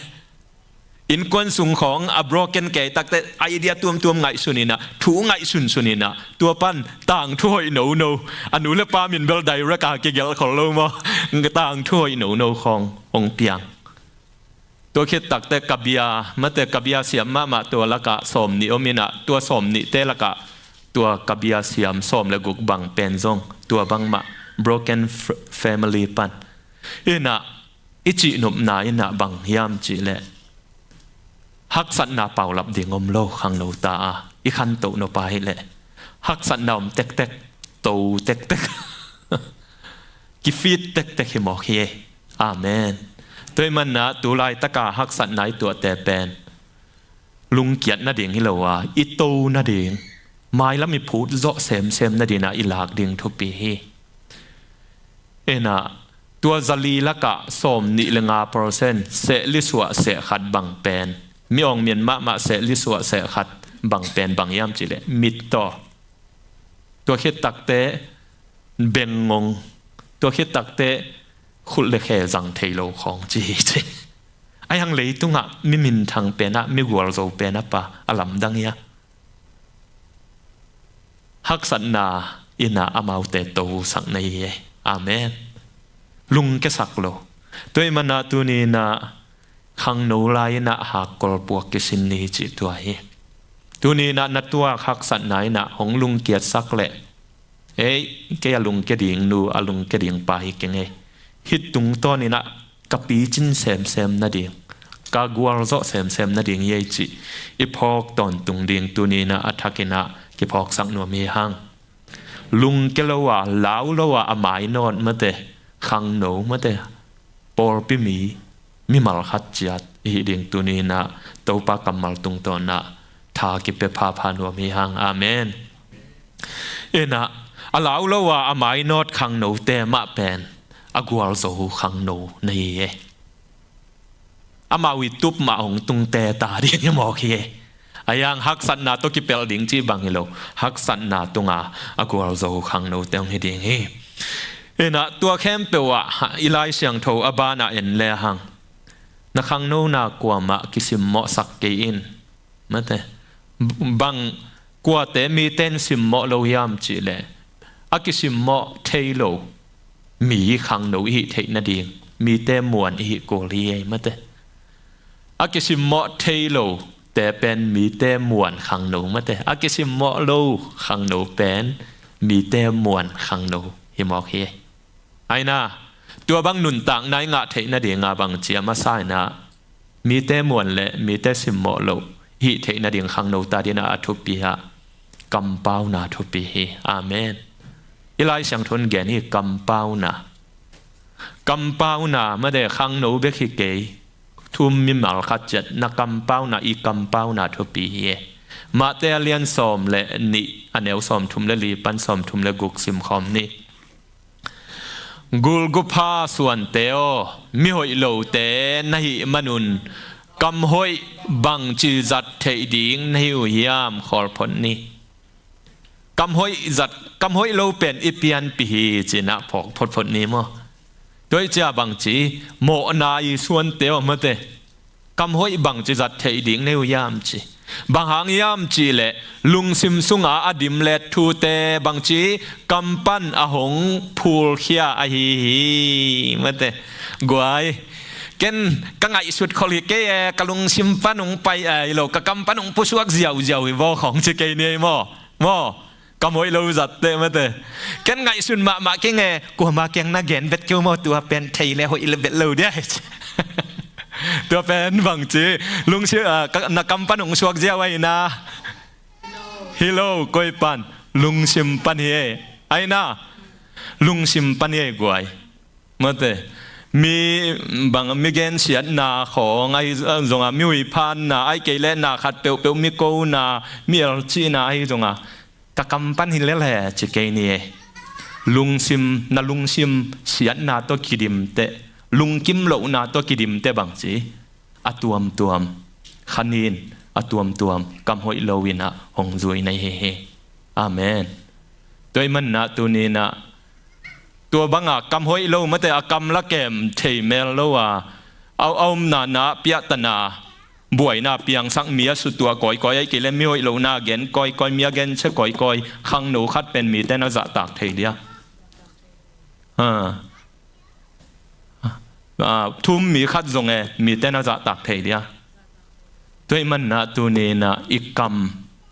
Innkuan sung khawng a broken kei takteh idea tuamtuam ngaihsun in ah, thu ngaihsunsun in ah, tua pan tangthu hoih nono, a nu le pa min bel direct a kigelh khol lo maw, tangthu hoih nono khawng hong piang. Tua khit takteh ka bia, mate, ka bia siam mahmah tua lakah sawm nih om in ah, tua sawm nihte lakah tua ka bia siam sawm le guk bang pen zong tua bangmah, broken f-, family pan. In ah, i cihnopna in ah bang hiam cih leh, haksatna paulap ding om lo khangno ta a, i khantoh nop ahih leh, Haksatna om tektek, to tektek, kifit tektek hi mawk hi. Amen. Tua ahih manin ah tu laitaka haksatna i tuahte pen lungkiat nading hi lo a, i to nading, mailam i phut zawh semsem nading ah i lak ding thupi hi. Inah, tua zali lakah sawmnih le nga percent, sehli suah sehkhat bang pen, mi awng mian mahmah sehli suah sehkhat bang pen bang hiam cih leh mit taw. Tua khit takte bengngong, tua khit takte khut le khe zang thei lo khawng ci hi ci. Ahi hang leitungah mi minthang pen ah, mi gualzo pen ah pa a lamdang hi a. Haksatna inah amaute tosak na hi e. Amen. Lungkiasak lo. Tua ahih manin ah tuni inah khangno lai inah hakkol puak kisin ni cih tua hi. Tuni inah na tuak haksatna inah hong lungkiatsak leh, ei, kei a lungkia ding nu, a lungkia ding pa hi keng e. Hih tungtawn inah ka picin semsem nading, ka gualzawh semsem nading hi ei cih i phawk tawntung ding tuni inah a thak inah kiphawksak nuam hi hang. Lungkia lo a, lau lo a, a mainawt mate, khangno mate, pawlpi mi, mimal khat ciat i hih ding tuni inah Topa kammal tungtawn ah tha kipia phapha nuam hi hang. Amen. Inah, a lau lo a, a mainawt khangnote mah pen a gualzo khangno na hi e. Amau i tup mah hong tungte ta ding hi mawk hi e. Ahi hang haksatna tawh kipelh ding cih bang hi lo, haksatna tunga a gualzo khangnote hong hi ding hi. Inah, tua khempeuh ah i Lai Siangtho a banah en le hang, na khangnona kuamah kisimmawhsak kei in. Mate, bang kuate mite in simmawh lo hiam cih leh, a kisimmawh thei lo mi khangno i hih theih nading mite muan i hih kul hi ei mate. A kisimmawh thei lote pen mite muan khangno mate, a kisimmawh lo khangno pen mite muan khangno hi mawk hi. Aina, tua bang nuntakna i ngah theih nadinga bang ci a masa inah, mite muan le mite simmawh loh hih theih nading khangno ta dingah a thupi ah kampauna thupi hi. Amen. I Lai Siangtho in gen hi kampauna. Kampauna mate khangno bek hi kei. Thu-um mimal khat ciat na kampauna, i kampauna thupi hi e. Matthai a lian sawm le nih, a neu sawmthum le li pan sawmthum le guk simkhawm ni. Gulgupha suante aw, mihoih lote na hih manun kamhoih bangci zat theih ding na hi uh hiam? Khawl phot ni. Kamhoih zat, kamhoih lo pen i pianpih hi ci-in ah phawk photphot ni maw? Tua ih cia bangci, mawhna i suante aw mate, kamhoih bangci zat theih ding na hi uh hiam ci. Bang hang hiam cih leh lungsim sunga a dimlet thute bangci kam pan a hong phulkhia ahi hi. Mate, guai, ken ka ngaihsut khol hi kei e, ka lungsim pan hong pai ahi lo, ka kam pan hong pusuak ziauziau hi vaw khawng ci kei ni ei maw? Maw, kamhoih lo zatte mate. Ken ngaihsun mahmah keng e, kuama kiang na gen vet kei uh maw, tua pen thei le hoih le vet lo dia. Tua pen bangci, lungsi, ah, ka, na kam pan hong suak ziau aina. Hi lo, koi pan, lungsim pan hi e. Aina, lungsim pan hi e guai. Mate, mi bang, mi gensiatna khawng ahi zonga, mi huiphanna, ahih kei leh na khat peuhpeuh mi kona, mi elcihna ahi zonga, ka kam pan hi lel e ci kei ni e. Lungsim, na lungsim siatna tawh kidimte, lungkim lohna tawh kidimte bangci, a tuamtuam, khanin a tuamtuam kamhoih lo in ah hong zui na hi hi. Amen. Tua ih manin ah tuni in ah tua banga kamhoih lo mate, a kam la kem thei mel lo a, a, a omna na piahtana buaina piangsak, mi a sutua kawikawi, ahih kei leh mi hoih lohna gen kawikawi, mi a gensia kawikawi, khangno khat pen mite na zahtak thei dia. Ha. Ah, thu-um mi khat zong e, mite na zahtak thei dia. Tua ih manin ah tuni in ah i kam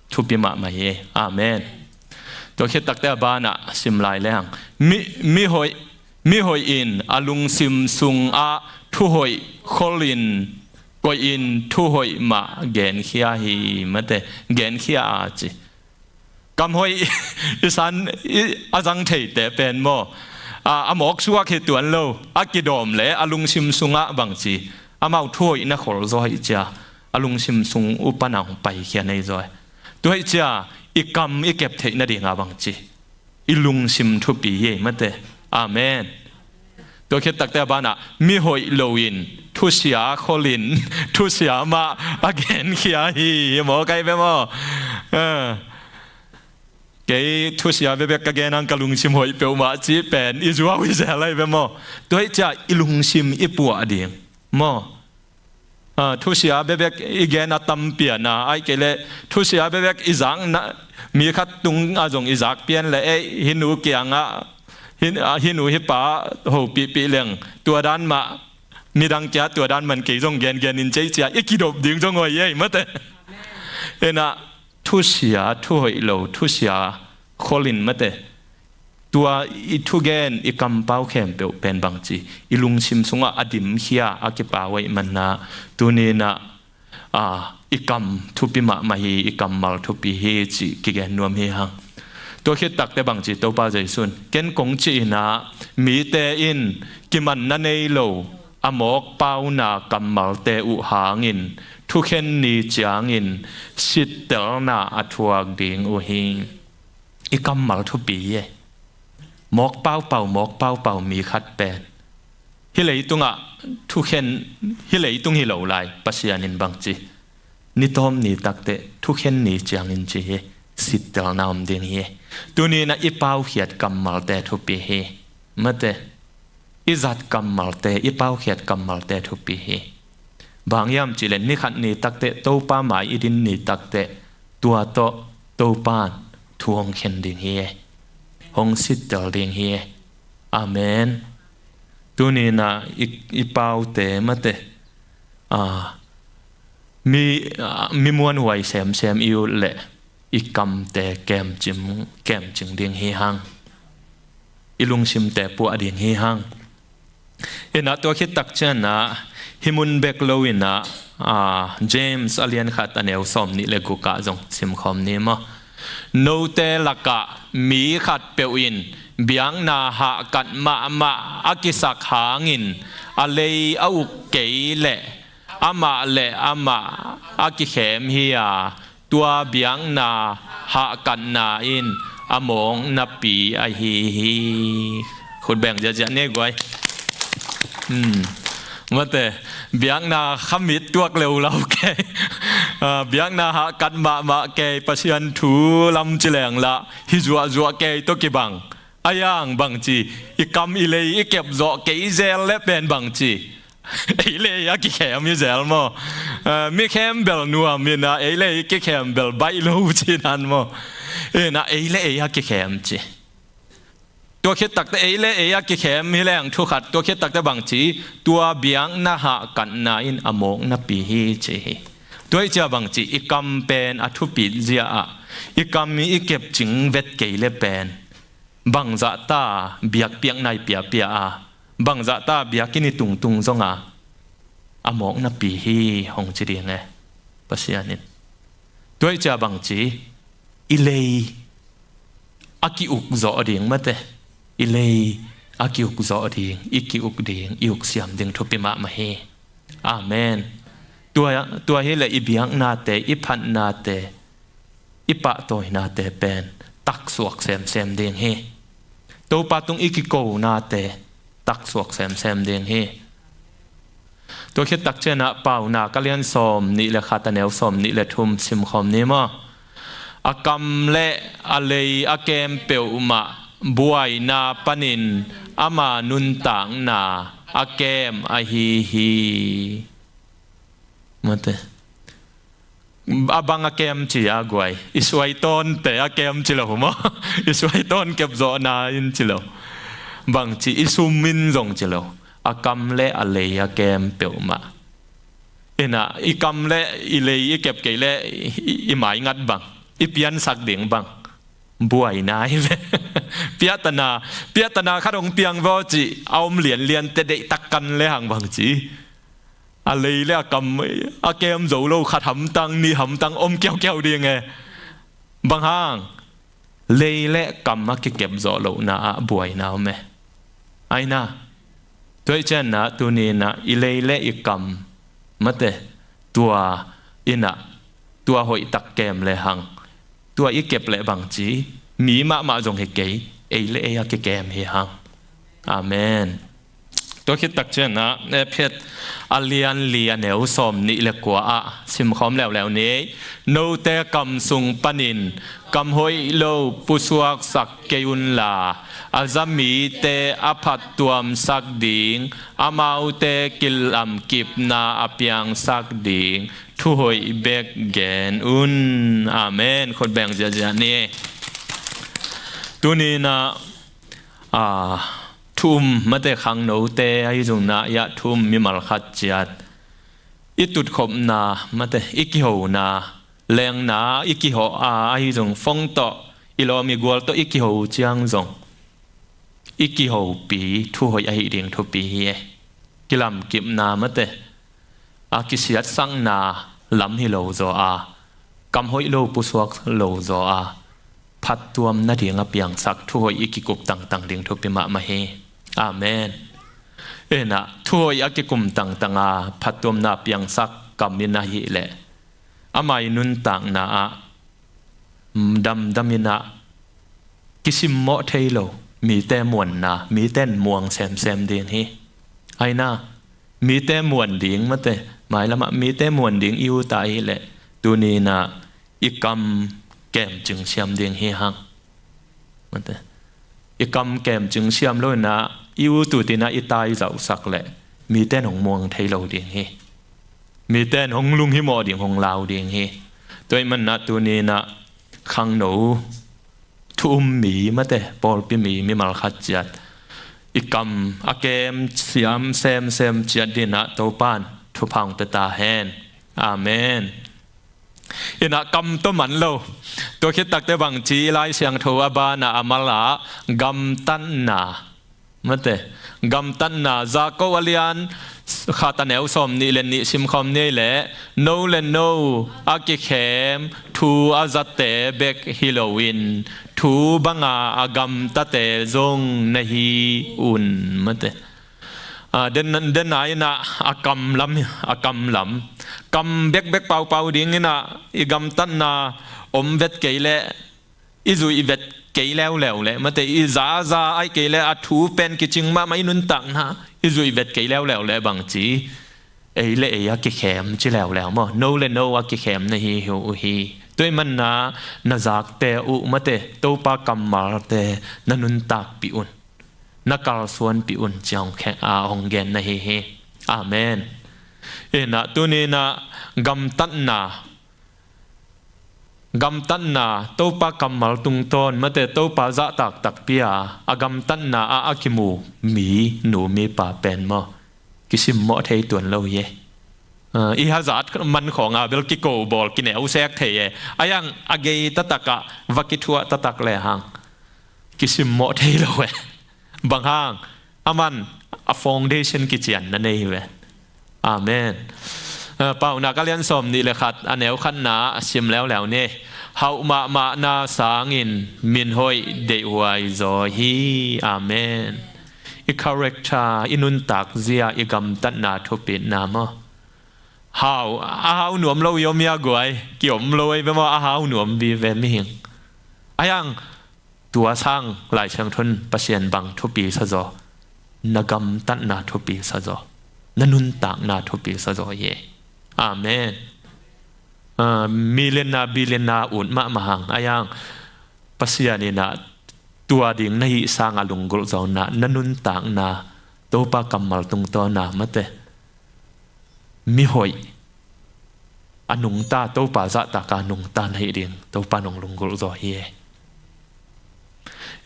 thupi mahmah hi. Amen. Tua khit takte a banah sim lai lehang, mi, mi hoih, mi hoih in a lungsim sungah thu hoih kholin koihin thu hoih mah genkhia hi mate, genkhia a ci. Kam hoih i san i, a zang theite pen maw, a, a mawk suak hi tuan lo, a kidawm le a lungsim sungah bangci, amau thu hoih na khol zaw hi cia, a lungsim sung upa na hong paikhia nei zaw. Tua hi cia i kam i kep theih nadinga bangci, i lungsim thupi hi ei mate. Amen. Tua khit takte a banah mi hoih loin thusia kholin thusia mah a genkhia hi, hi maw, kai ve maw? Eh, kei thusia bekbek ka gen ang, ka lungsim hoih peuhmah cih pen i zuau i zel ahi ve maw? Tua hi cia i lungsim i puah ding maw? Ah, thusia bekbek i gen a tam pian a, ahih kei leh thusia bekbek i zakna, mi khat tungah zong i zak pian leh, ei, hih nu kiangah, hih, ah, hih nu hih pa hopihpih leng, tua dan mah, midang kia tua dan man kei zong gengen in cei cia i kidop ding zong hoih ei mate. Inah thusia, thu hoih lo thusia kholin mate, tua i thugen i kampau khempeuh pen bangci, i lungsim sungah a dimkhia a kipau hoih manna, tuninah, a, i kam thupi mahmah hi, i kammal thupi hi cih kigen nuam hi hang. Tua khit takte bangci Topa Jesuh in, ken kong cih inah mite in kimanna nei lo a mawkpauna kammalte uh hangin thukhen ni ciangin sittelna a thuak ding uh hi. I kammal thupi hi e. Mawk paupau, mawk paupau mi khat pen hih leitungah thukhen, hih leitung hi lo lai, Pasian in bangci, ni tawm ni takte thukhen ni ciangin ci hi, sittelna om ding hi. Tuninah i paukhiat kammalte thupi hi. Mate, i zat kammalte, i paukhiat kammalte thupi hi. Bang hiam cihleh ni khat ni takte, Topa mai i din ni takte, tua tawh Topan thu hong khen ding hi e. Hong sittel ding hi e. Amen. Tuninah i, i paute mate, a, mi, a, mi muanhuai semsem i ut leh i kamte kemcing, kemcing ding hi hang. I lungsimte puah ding hi hang. Inah tua khit takcianah hih mun bek lo inah, a, James a lian khat a neu sawm nih le gukah zong simkhawm ni maw? Note lakah mi khatpeuh in biakna hahkat mahmah a kisak hangin a lei a uk kei leh amah le amah a kikhem hi a, tua biakna hahkatna in a mawknapi ahi hi. Khut beng ziahziah ni guai. Hmm. Mate, biakna khamit tuak leuleu kei. Ah, biakna hahkat mahmah kei, Pasian thu lam ci leng lah hi zuahzuah kei tawh kibang. A yang bangci, i kam i lei i kep zawh kei zel le pen bangci, ei le ei a kikhem hi zel maw? Eh, mi khembel nuam inah ei le ei kikhem bel baih lo ci nan maw? Inah ei le ei a kikhem ci. Tua khit takte ei le ei a kikhem hi leng thu khat, tua khit takte bangci, tua biakna hahkatna in a mawknapi hi ci hi. Tua hi cia bangci, i kam pen a thupit zia ah i kam i kepcing vet kei le pen bangzahta biakpiakna i piapia a, bangzahta biakinn i tungtung zonga a mawknapi hi hong ci ding e, Pasian in. Tua hi cia bangci, i lei a ki-uk zawh ding mate, i lei a ki-uk zawh ding, i ki-uk ding, i uk siam ding thupi mahmah hi. Amen. Tua, tua hileh i biaknate, i phatnate, i pahtawinate pen taksuak semsem ding hi. Topa tung i kikonate taksuak semsem ding hi. Tua khit takcianah Paunak a lian sawm nih le khat a neu sawm nih le thum simkhawm ni maw? A kam le a lei a kem peuhmah buaina panin ama nuntakna a kem ahi hi. Mate. A bang a kem ci a guai? I suaitawnte a kem ci lo maw? I suaitawn kepzawhna in ci lo. Bangci i sum in zong ci lo. A kam le a lei a kem peuhmah. Inah, i kam le i lei i kep kei le i, i maingat bang, i piansak ding bang, buaina hi ve. Piahtana, piahtana khat hong piang vaw ci, a om lianliante deihtak kan le hang bangci. A lei le a kam a kem zo lo khat hamtang, nih hamtang om kiaukiau ding e. Bang hang? lei le kam a kikep zawh lohna ah buaina om e. Aina, tua i cianna tuninah i lei le i kam mate, tua inah, tua hoihtak kem le hang, tua i kep le bangci, mi mahmah zong hi kei, ei le ei a kikem hi hang. Amen. Tua khittak cianah Efesa a lian li a neu sawm nih le kua ah simkhawm leuleu ni. Note kam sung panin kam hoih lo pusuaksak kei unla, a za mite a phattuamsak ding, amaute kilamkipna a piangsak ding thuhoih bek gen un. Amen. Khut beng ziahziah ni. Tuninah a, thu um mate, khangnote ahi zong na iah thu um mimal khat ciat i tutkhopna mate, i kihona, lengna i kihoh a ahi zong, fong tawh i lawm i gual tawh i kiho ciang zong i kihopi thuhoih ahi ding thupi hi e. Kilamkipna mate, a kisiatsakna lam hi lo zaw a, kam hoih lo pusuak lo zaw a, phattuam nading a piangsak thuhoih i kikup tangtang ding thupi mahmah hi. Amen. Inah thuhoih a kikum tangtang a phattuamna piangsak kam in ahih leh, amah i nuntakna ah damdam inah kisimmawh thei lo mite muanna, mite in muang semsem ding hi. Aina, mite muan ding mate, mailamah mite muan ding i ut a ahih leh, tuninah i kam kemcing siam ding hi hang. Mate, i kam kemcing siam lo inah i ut ut inah i taizauhsak leh mite in hong muang thei lo ding hi. Mite in hong lunghimawh ding, hong lau ding hi. Tua ahih manah tuninah khangno, thu um mi mate, pawlpi mi mimal khat ciat i kam a kem siam semsem ciat dinah Topa in thupha hong pia ta hen. Amen. Inah kam tawh man lo, tua khittakte bangci, Lai Siangtho a banah a mal ah gamtatna mate, gamtatna, Jakob a lian khat a neu sawm nih le nih simkhawm ni leh, no le no a kikhem thu a zate bek hi loin, thu banga a gamtate zong na hi un mate. A, den, den a inah a kam lam, a kam lam, kam bekbek paupau ding inah i gamtatna om vet kei leh, i zuih vet kei leuleu leh mate, i zaza aih kei leh, a thu pen kicing mahmah, i nuntakna i zuih vet kei leuleu leh bangci, ei le ei a kikhem ci leuleu maw, no le no a kikhem na hi hi uh hi. Tua ahih manah na zakte uh mate, Topa kammalte na nuntakpih un, na kalsuanpih un ci a hong khe-, a hong gen na hi hi. Amen. Inah tuninah gamtatna, gamtatna, Topa kammal tungtawn mate, Topa zahtak takpi a, a gamtatna ah a kimu mi, nu, mi, pa pen maw, kisimmawh thei tuan lo hi e. A, i hazat man khawng a bel kiko bawl, kineu sek thei e. Ahi hang a gei taktak ah va kithuah taktak le hang kisimmawh thei lo e. Bang hang? Aman a foundation kician na nei hi ve. Amen. A, Paunak a lian sawm nih le khat a neu khatna a sim leuleu ni. Hauh mahmahna sangin min hoih deihhuai zaw hi. Amen. I character, i nuntak zia, i gamtatna thupitna maw, hau, a hau nuam lo i om ia guai, ki om lo ei ve maw, a hau nuam vive mihing. Ahi hang tua sang Lai Siangtho in Pasian bang thupi sa zaw? Na gamtatna thupi sa zaw, na nuntakna thupi sa zaw hi e. Amen. A, millionaire, billionaire ut mahmah hang, ahi hang Pasian inah tua ding na hih sanga lunggulh zaw inah, na nuntakna Topa kammal tungtawna mate, mi hoih a nungta, Topa zahtaka nungta na hih ding Topa in hong lunggulh zaw hi e.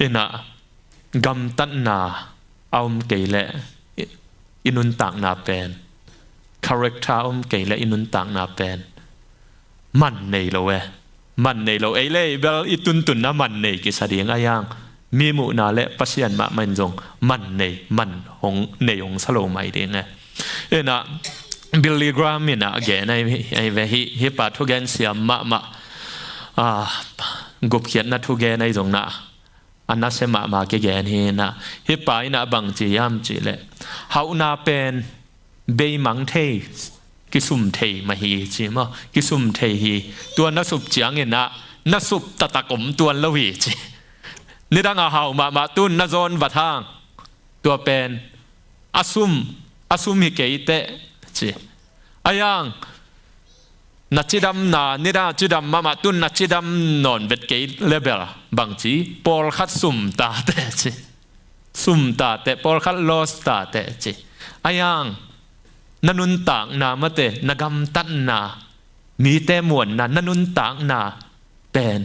Inah gamtatna a om kei leh i, i nuntakna pen, character a om kei leh i nuntakna pen man nei lo e. Man nei lo, ei le ei bel i tuntunna man nei kisa ding, ahi hang mi muhna le Pasian mahmah in zong man nei, man hong nei hong sa lo mai ding e. Inah Billy Graham inah gen ahi, ahi ve, hih, hih pa thugen siam mahmah, a, gupkhiatna thugen ahi zong nah a nasia mahmah kigen hi nah. Hih pa in ah bang ci hiam cih leh, hauhna pen beimang thei, kisum thei mah hi ci maw, kisum thei hi. Tua na sup ciangin ah na sup taktak om tuan lo hi ci. Nidang a hau mahmah, tun na zawn vat hang, tua pen a sum, a sum hi kei teh ci. Ahi hang na cidamna, nidang a cidam mahmah, tun na cidam nawn vet kei leh bel bang ci, pawlkhat sum ta teh ci. Sum ta teh, pawlkhat loss ta teh ci. Ahi hang na nuntakna mate, na gamtatna, mite muanna, na nuntakna pen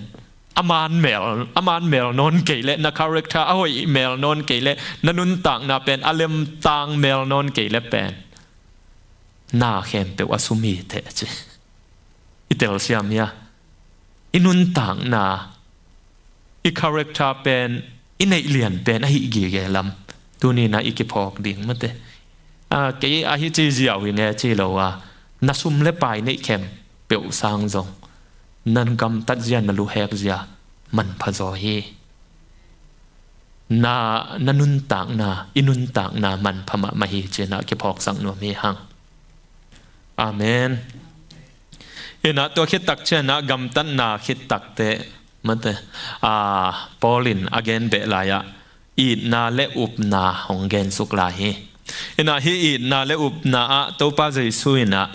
a man mel, a man mel nawn kei leh, na character a hoih mel nawn kei leh, na nuntakna pen a lemtang mel nawn kei leh pen na khempeuh a sum hi teh ci. I telsiam hia? I nuntakna, i character pen, i neih lian pen ahi gige lam tuni-in ah i kiphawk ding mate. A, kei ahi ci ziau hi nge ci lo a, na sum leh pai neih khempeuh sang zong na gamtat zia, na luhek zia manpha zaw hi. Na, na nuntakna, i nuntakna manpha mahmah hi ci-in ah kiphawksak nuam hi hang. Amen. In ah tua khit tak ciang ah gamtatna khit tak teh mate, a, Paul in a gen beh lai-ah itna leh upna hong gensuk lai hi. In ah hih itna leh upna ah Topa Jesu in ah,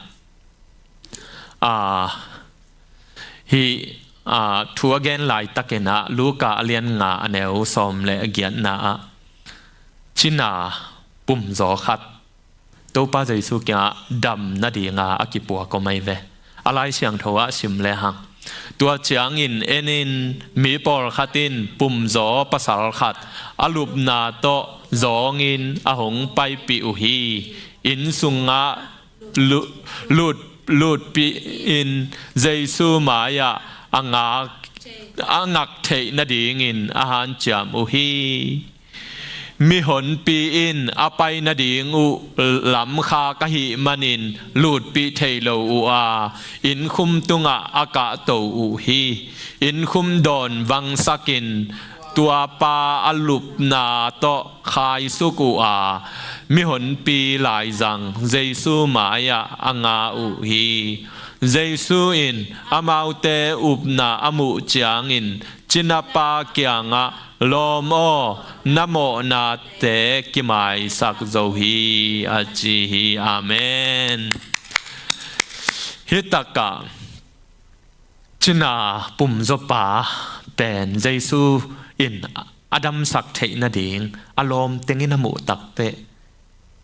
a, hih, a, thu a gen laitakin ah Luka a lian nga a neu sawm leh a giatna ah cina pumzaw khat Topa Jesu kiangah dam nadinga a kipuak om ahi ve. A Lai Siangtho ah sim lehang, tua ciangin en in, mi pawlkhat in pumzaw pasal khat a lupna tawh zawngin a hong paipih uh hi. Inn sungah lu-, lut, lutpih in Jesu mai-ah a ngak, a ngak theih nadingin a hanciam uh hi. Mihonpi in a pai nading uh lamkhak ahih manin lutpih thei lo uh a, innkhum tungah a kahto uh hi. Innkhum dawn vangsakin tua pa a lupna tawh khaisuk uh a, mihonpi laizang Jesu mai-ah a nga uh hi. Jesu in amaute upna a muh ciangin cinapa kiangah, "Lawm aw, na mawhnate kimaisak zo hi," a ci hi. Amen. Hih takah cina pumzawpa pen Jesu in a damsak theih nading a lawm tengin a muh tak teh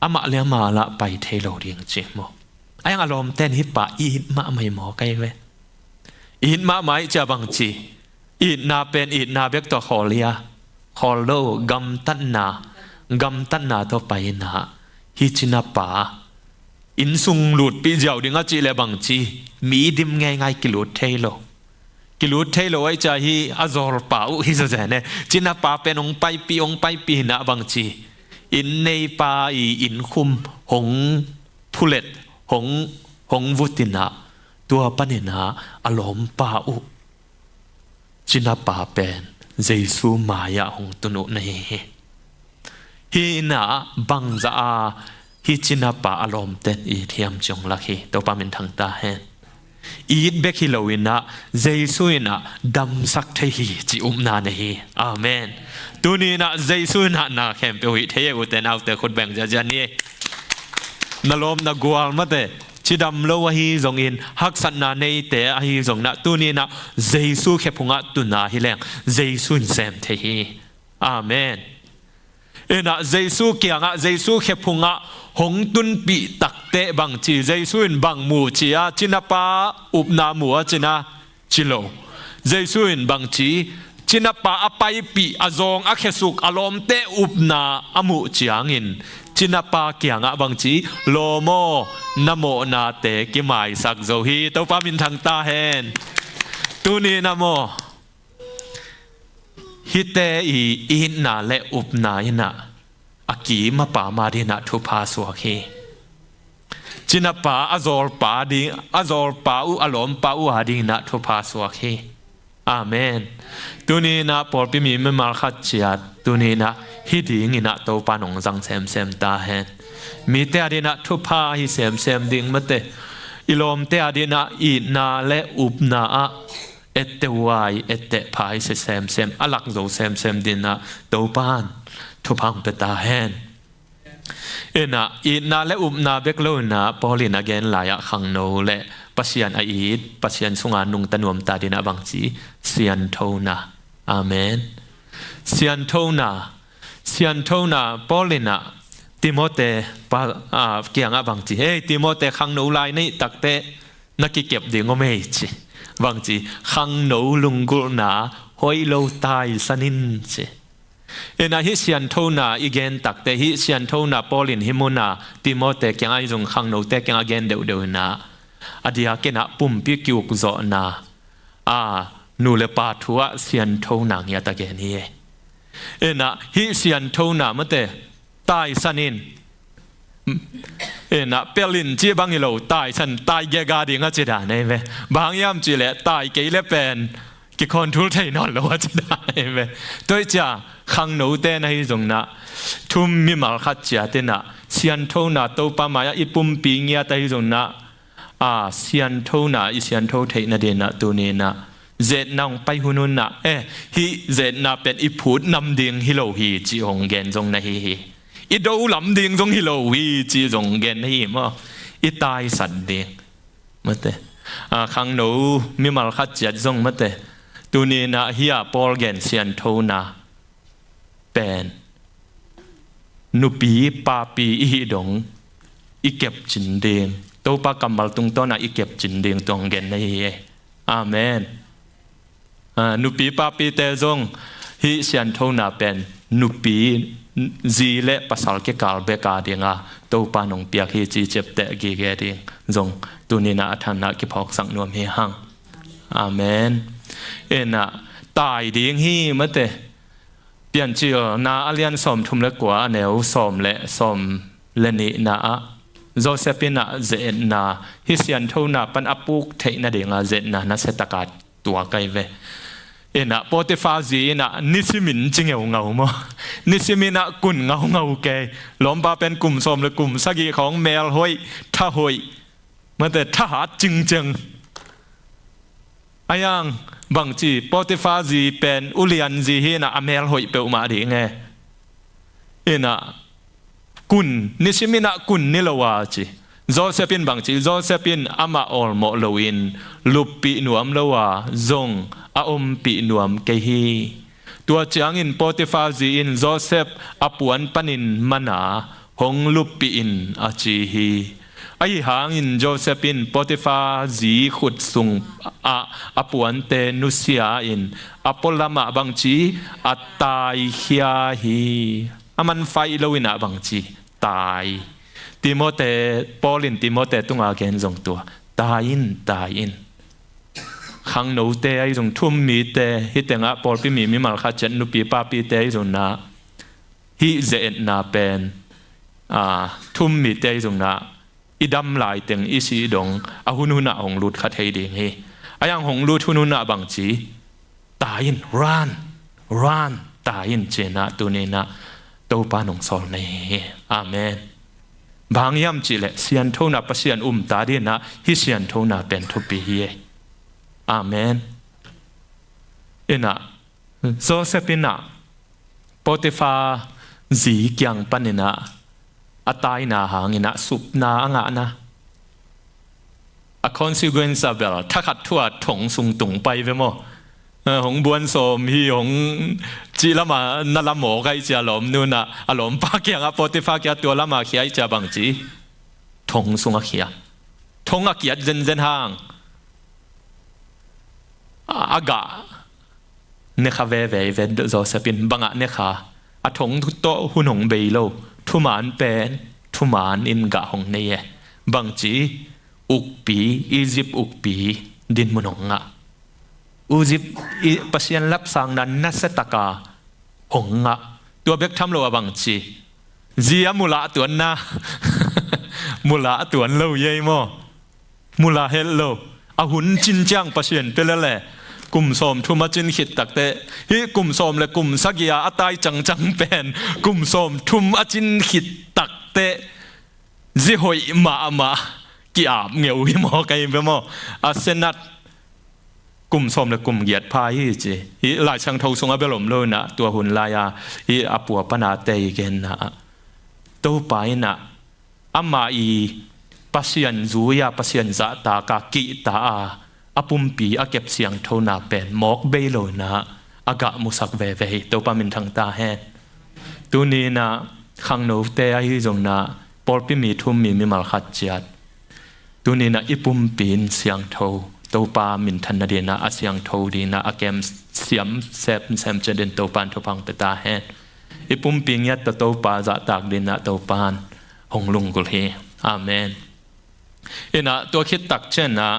amah leh amah lah pai thei lo ding ci maw? Ahi hang a lawmte in hih pa it mahmah hi maw, kai ve? It mahmah hi ci a bang ci? Itna pen itna bek tawh khawl hia? Khawl lo, gamtatna, gamtatna tawh pai in ah hih cinapa inn sung lutpih ziau ding a cih leh bang ci? Mi dim ngeingai kilut thei lo. Kilut thei lo ahih ciang hih a zawlpa uh hi zawzen e. Cinapa pen hong paipih, hong paipih in ah bang ci? Inn neipa i innkhum hong phulet, hong, hong vut in ah, tua panin ah a lawmpa uh, cinapa pen Jesu mai-ah hong tun uh na hi hi. Hih in ah bangzah a hih cinapa a lawmte in it hiam ci hong lak hi. Topa minthang ta hen. It bek hi lo in ah Jesu in ah damsak thei hi ci upna nei hi. Amen. Tuni in ah Jesu in ah na khempeuh hih thei e, ute naute, khut beng ziazia ni. Na lawm na gual mate, cidam lo ahi zongin, haksatna neite ahi zongin ah, tuni in ah Jesu khephungah tun a hi leng Jesu in sem thei hi. Amen. In ah Jesu kiangah, Jesu khephungah hong tunpih tak teh bang ci? Jesu in bang mu ci a, cinapa upna mu a cina? Ci lo. Jesu in bang ci? Cinapa a paipih, a zawng a khesuk, a lawmte upna a muh ciangin cinapa kiangah bang ci? "Lawm aw, na mawhnate kimaisak zo hi." Topa minthang ta hen. Tuni in ah maw, hihte i itna leh upna in ah a kim a pam a dingin ah thupha suak hi. Cinapa a zawlpa ding, a zawlpa uh, a lawmpa uh a dingin ah thupha suak hi. Amen. Tuni-in ah pawlpi mi mimal khat ciat, tuni-in ah hih dingin ah Topa in hong zang semsem ta hen. Mite adingin ah thupha hi semsem ding mate. I lawmte adingin ah itna le upna ah etteh huai, etteh pha hi semsem, a lak zo semsem dingin ah Topa in thupha hong pia ta hen. In ah, itna le upna bek lo in ah, Paul in a gen lai-ah khangno le Pasian a it, Pasian sunga nungta nuamte adingin ah bangci, sianthona. Amen. Sianthona. Sianthona, Paul in ah Timote pa, a, kiangah bangci, "Hei, Timote, khangno lai na hih takteh na kikep ding om ei," ci. Bangci, khangno lunggulhna hoih lo taisan in ci. In ah hih sianthona i gen takteh, hih sianthona Paul in hih munah Timote kiangah, ahi zong khangnote kiangah gen deuhdeuh in ah, a diakin ah pumpi kiukzawhna, a, nu le pa thu ah sianthona ngiat a gen hi. In ah hih sianthona mate, taisan in, in ah pel in cih bang hi lo, taisan, tai gega ding a ci dan ei ve. Bang hang hiam cih leh tai kei le pen kicontrol thei nawn lo a ci dan ei ve. Tua hi ciang khangnote na hi zong in ah, thu mimal khat ciat in ah sianthona, Topa mai-ah i pumpi ngiat ahi zong in ah, a, sianthona, i siantho theih nadingin ah tuni-in ah ze-etna hong pai hunhun ah, eh, hih ze-etna pen i phut nam ding hi lo hi cih hong gen zong na hi hi. I do lam ding zong hi lo hi cih zong gen na hi maw. I taisan ding mate. A, khangno mimal khat ciat zong mate, tuni-in ah hih a Paul gen sianthona pen nupi papi i hih dong i kepcin ding, Topa kammal tungtawn ah i kepcin ding tua hong gen na hi hi. Amen. A, nupi papite zong hih sianthona pen nupi, zi le pasal kikal bek adingin Topa in hong piak hi cih ciapteh gige ding zong tuni-in ah a thanin ah kiphawksak nuam hi hang. Amen. In ah tai ding hi mate. Piancilna a lian sawmthum le kua, a neu sawm le sawm le nihna ah Joseph in ah ze-etna, hih sianthona pan a puk theih nadingin ze-etna nasia takin tuak ahi ve. In ah Potiphar zi in ah nisimin ci ngeungau maw. Nisimin ah kun ngaungau kei. Lawmpa pen kum sawm le kum sagih khawng mel hoih, tha hoih mate, thahat cingcing. Ahi hang bangci, Potiphar zi pen ulian zi hi in ah a mel hoih peuhmah ding e. In ah kun, nisimin ah kun ni lo a ci. Joseph in bangci, Joseph in amah awlmawh loin luppih nuam lo a zong a ompih nuam kei hi. Tua ciangin Potiphar zi in Joseph a puan panin man a, hong luppih in a ci hi. Ahi hangin Joseph in Potiphar zi khut sungah a puante nusia in a pualamah bangci, a taikhia hi. A manfaih lo in ah bangci, tai. Timote, Paul in Timote tungah gen zong tua, tai in, tai in. Khangnote ahi zong, thu-um mite, hih tengah pawlpi mi mimal khat ciat nupi papite ahi zong in ah, hih ze-etna pen, a, thu-um mite ahi zong in ah, i dam laiteng i sih dong a hunhun ah hong lut kha thei ding hi. Ahi hang hong lut hunhun ah bangci, tai in, run, run, tai in ci-in ah tuni-in ah Topa in hong sawl na hi hi. Amen. Bang hang hiam cih leh sianthona, Pasian umta dingin ah hih sianthona pen thupi hi e. Amen. In ah Joseph in ah Potiphar zi kiang panin ah a taina hangin ah supna a ngahna, a consequence a bel thakhat thu-a thong sung tung pai ve maw. Eh, hong buan sawm hi, hong cih lamah na la mawk ahih ciang lawmnu in ah a lawmpa kiangah, Potiphar kiangah tua lamah khia ahih ciang bangci, thong sung a khia. Thong a kiat zenzen hang a, a gah ne kha veve ve. Joseph in bangah ne kha, a thong tawh hun hong bei lo, thuman pen thuman in gah hong nei e. Bangci, ukpi, Egypt ukpi dinmun hong ngah. Egypt, i, Pasian lapsangna nasia taka hong ngah. Tua bek tham lo a bangci, zi a mulah tuanna, mulah tuan lo ei maw. Mulah het lo. A hun cin ciang Pasian pia lel e. Kum sawmthum a cin khit takteh, hih kum sawm le kum sagih a a tai cangcang pen kum sawmthum a cin khit takteh zi hoih mahmah ki-ap ngeu hi maw, ka hi ve maw? A senat kum sawm le kum giat pha hi ci. Hih Lai Siangtho sungah bel om lo inah, tua hun lai-a hih a pua pana tei genna ah Topa inah amah i Pasian zui-a, Pasian zahtak a, kihta a, a pumpi a kep siangthona pen mawk bei lo inah a gah musak veve hi. Topa minthang ta hen. Tuni inah khangnote ahi zong inah pawlpi mi thum mi mimal khat ciat, tuni inah i pumpi in siangtho, Topa minthan nading inah a siangtho ding inah a kem siam sep sem ciat in Topa in thupha hong pia ta hen. I pumpi ngiat tawh Topa zahtak ding inah Topa in hong lunggulh hi. Amen. Inah tua khit tak ciangin ah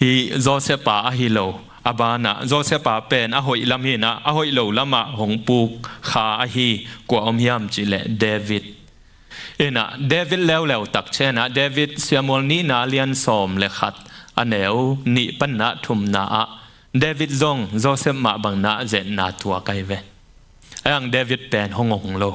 hih Joseph a ahi lo, a banah Joseph a pen a hoih lam hi inah, a hoih lo lamah hong puk kha ahi kua om hiam cih leh David. Inah David leuleu tak ciangin ah, David siamual nihna lian sawm le khat, a neu nih pan inah thumna ah David zong Joseph mah bang inah ze-etna tuak ahi ve. Ahi hang David pen hong ong lo.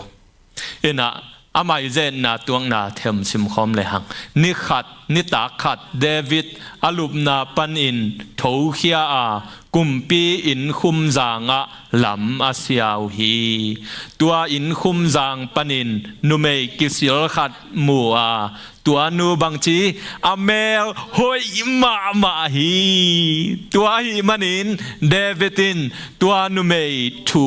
Inah amah i ze-etna tuakna them simkhawm lehang, ni khat, nitak khat David a lupna panin thokhia a, kumpi innkhum zangah lam a siau hi. Tua innkhum zang panin numei kisil khat mu a, tua nu bangci, a mel hoih mahmah hi. Tua ahih manin David in tua numei thu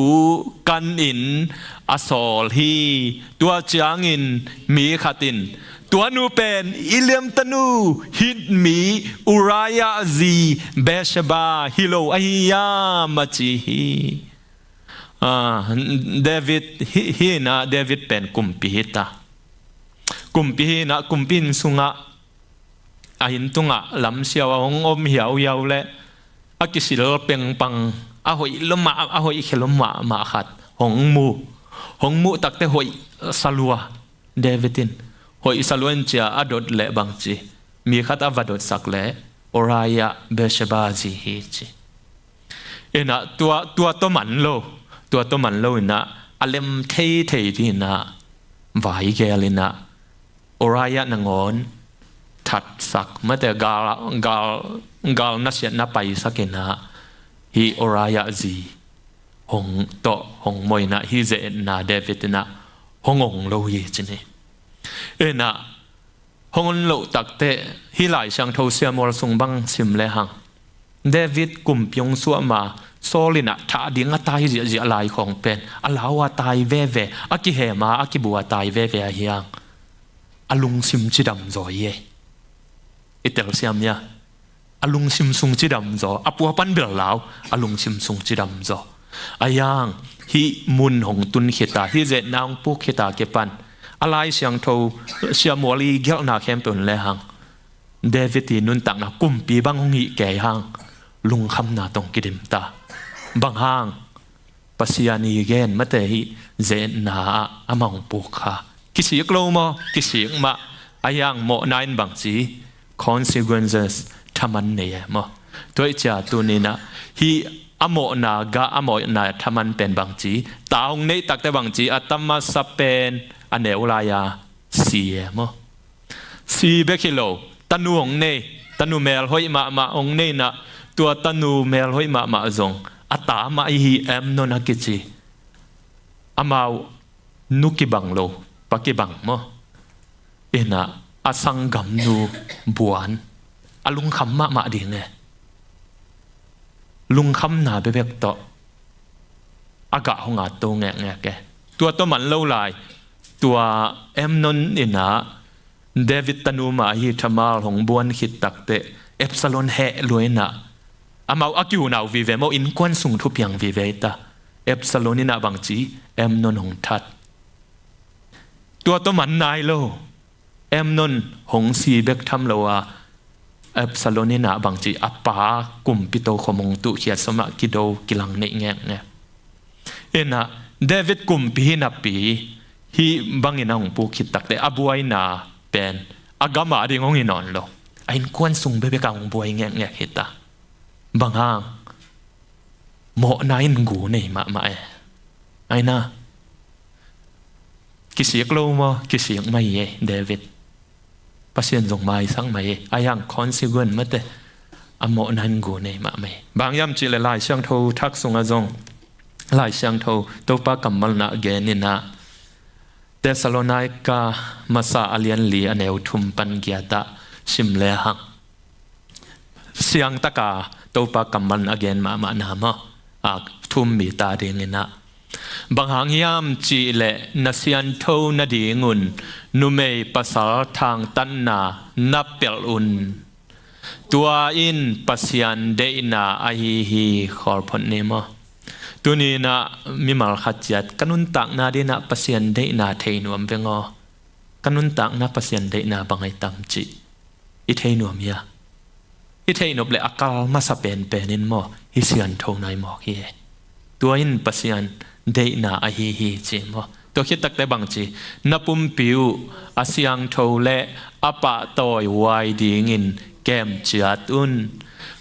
kanin a sawl hi. Tua ciangin mi khat in, "Tua nu pen i liamtanu Hit mi Uriah zi Bathsheba hi lo ahi hiam?" a ci hi. Ah, David hi, hi inah David pen kumpi hi ta. Kumpi hi inah kumpi inn sungah a inn tungah lamsiau a hong om hiauhiau le a kisil pengpang, a hoih lo mah, a hoih khia lo mahmah khat hong mu. Hong muh takteh hoih sa lua. David in hoih sa lua in ci a a dot leh bangci, mi khat a va dotsak leh Uriah Bathsheba zi hi ci. Inah tua, tua tawh man lo, tua tawh man lo inah a lem theithei ding inah vai gel inah Uriah nangawn thatsak, mate gal, gal, gal nasiatna paisak inah hih Uriah zi hong tawh hong mawh inah hih ze-etna David inah hong ong lo hi ci ni. Inah hong ong loh takteh hih Lai Siangtho siamual sung bang sim lehang, David kumpi hong suah ma, Saul inah thah ding a tai ziahziah lai khawng pen a lau a tai veve, a kihem a, a kibu a tai veve ahi hang, a lungsim cidam zaw hi. I telsiam hia? A lungsim sung cidam zaw, a pua pan bel lau, a lungsim sung cidam zaw. Ahi hang hih mun hong tun khit a, hih ze-etna hong puk khit a kipan, a Lai Siangtho siamual i gelhna khempeuh lehang, David i nuntakna kumpi bang hong hih kei hang, lungkhamna tawh hong kidim ta. Bang hang? Pasian i gen mate hih ze-etna ah amah hong puk kha. Kisik lo maw? Kisik mah. Ahi hang mawhna in bangci, consequences, thaman nei e maw? Tua ih cia tuni inah hih a mawhna gah, a mawhna thaman pen bangci, ta hong neih takteh bangci, a ta masa pen a neu lai-a si e maw? Si bek hi lo, tanu hong nei, tanu mel hoih mahmah hong nei inah, tua tanu mel hoih mahmah zong a ta mah ihi, Amnon a kici. Amau nu kibang lo, pa kibang maw? Inah a sanggamnu buan, a lungkham mahmah ding e. Lungkhamna bekbek tawh a gah hong at to ngekngek e. Tua tawh man lo lai, tua Amnon inah David tanu mah ahi Tamar hong buan khit takteh Absalom heh lua inah, amau a kiunau vive maw, innkuan sung thupiang vive ta. Absalom inah bangci, Amnon hong that. Tua tawh man nai lo. Amnon hong si bek tham lo a, Absalom inah bangci, a pa kumpi tokhom hong tuhkhiat sawm ah kido kilang neih ngekngek. Inah David kumpi hi napi, hih bangin a hong puk khit takteh a buaina pen a gam a ding hong hi nawn lo. A innkuan sung bekbek a hong buai ngekngek hi ta. Bang hang? mawhna in gu nei mahmah e. Aina, kisik lo maw? Kisik mah hi e, David. Pasian zong maisak mah hi e. A hiang consequence mate, a mawhna in gu nei mahmah hi. Bang hiam cihleh Lai Siangtho thak sungah zong, Lai Siangtho Topa kammal na gen inah, Thessalonika masa a lian li a neu thum pan giat ah sim lehang, siangtaka Topa kammal na gen mahmah na maw? A, thu-um mite ading inah, bang hang hiam cihleh na siantho nadingun numei pasal thangtatna na pelh un. Tua in Pasian deihna ahi hi. Khawl phot ni maw? Tuni inah mimal khat ciat ka nuntakna ding inah Pasian deihna thei nuam veng aw. Ka nuntakna Pasian deihna bang ai tam cih i thei nuam hia? I theih nop leh a kal masa penpen in maw, hih siantho nai mawk hi e. Tua in Pasian deihna ahi hi ci maw? Tua khit takteh bang ci? Na pumpi uh a siangtho le a pahtawi huai dingin kem ciat un.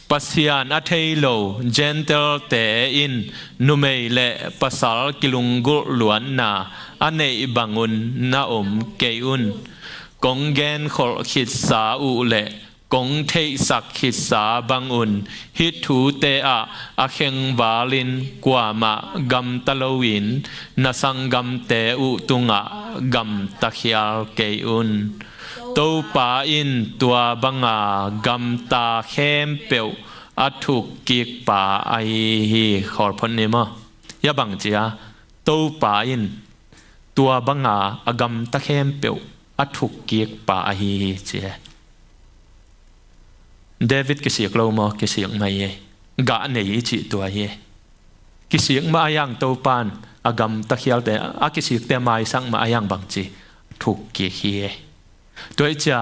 Pasian a thei lo Gentile-te in numei le pasal kilunggulh luatna a neih bangun na om kei un. Kong genkholh khitsa uh le kong theihsak khitsa bangun hih thute ah a khengvalin kuamah gamta loin na sanggamte uh tungah gamta khial kei un. Topa in tua banga gamta khempeuh a thukkikpa ahi hi. Khawl phot ni maw? Hia bang ci a, Topa in tua banga a gamta khempeuh a thukkikpa ahi hi ci e. David kisik lo maw? Kisik mah hi e. Gah nei i cih tua hi e. Kisik mah a hiang Topa in a gamta khialte, a kisikte maisak mah a hiang bang ci? Thukkik hi e. Tua hi cia,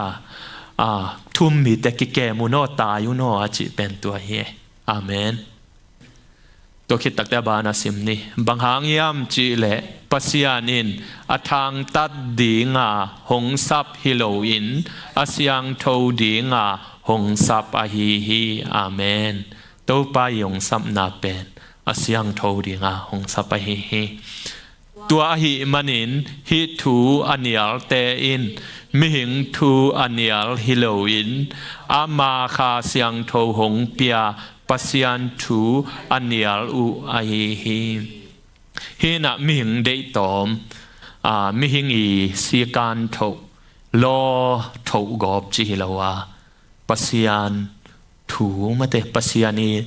a, thu-um mite kikem un aw, tai un aw a cih pen tua hi e. Amen. Tua khit takteh a ban a sim ni. Bang hang hiam cihleh Pasian in a thangtat dinga hong sap hi loin a siangtho dinga hong sap ahi hi. Amen. Topa i hong sapna pen a siangtho dinga hong sap ahi hi. Tua ahih manin hih thu a nialte in mihing thu a nial hi loin ama Kha Siangtho hong pia Pasian thu a nial uh ahi hi. Hih inah mihing deihtawm, a, mihing i sikan thoh, law thoh gawp ci hi lo a, Pasian thu mate, Pasian i,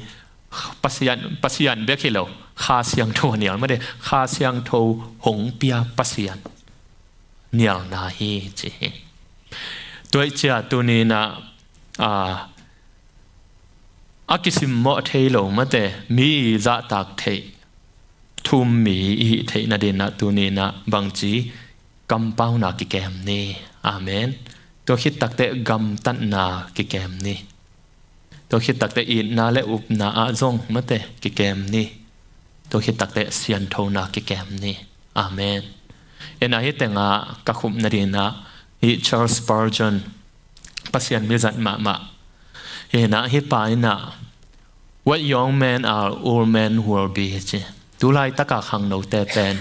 Pasian, Pasian bek hi lo, Kha Siangtho a nial mate, Kha Siangtho hong pia Pasian nialna hi ci hi. Tua hi cia tuni inah, a, a kisimmawh thei lo mate, mi i zahtak theih, thu-um mi i hih theih nading inah tuni inah bang ci? Kampauna kikem ni. Amen. Tua khit takteh gamtatna kikem ni. Tua khit takteh itna le upna ah zong mate kikem ni. Tua khit takteh sianthona kikem ni. Amen. Ena hih tengah ka khup nading inah hih Charles Spurgeon, Pasian mi zat mahmah. Hih inah hih pa inah, "What young men are, old men will be," ci. Tu laitaka khangnote pen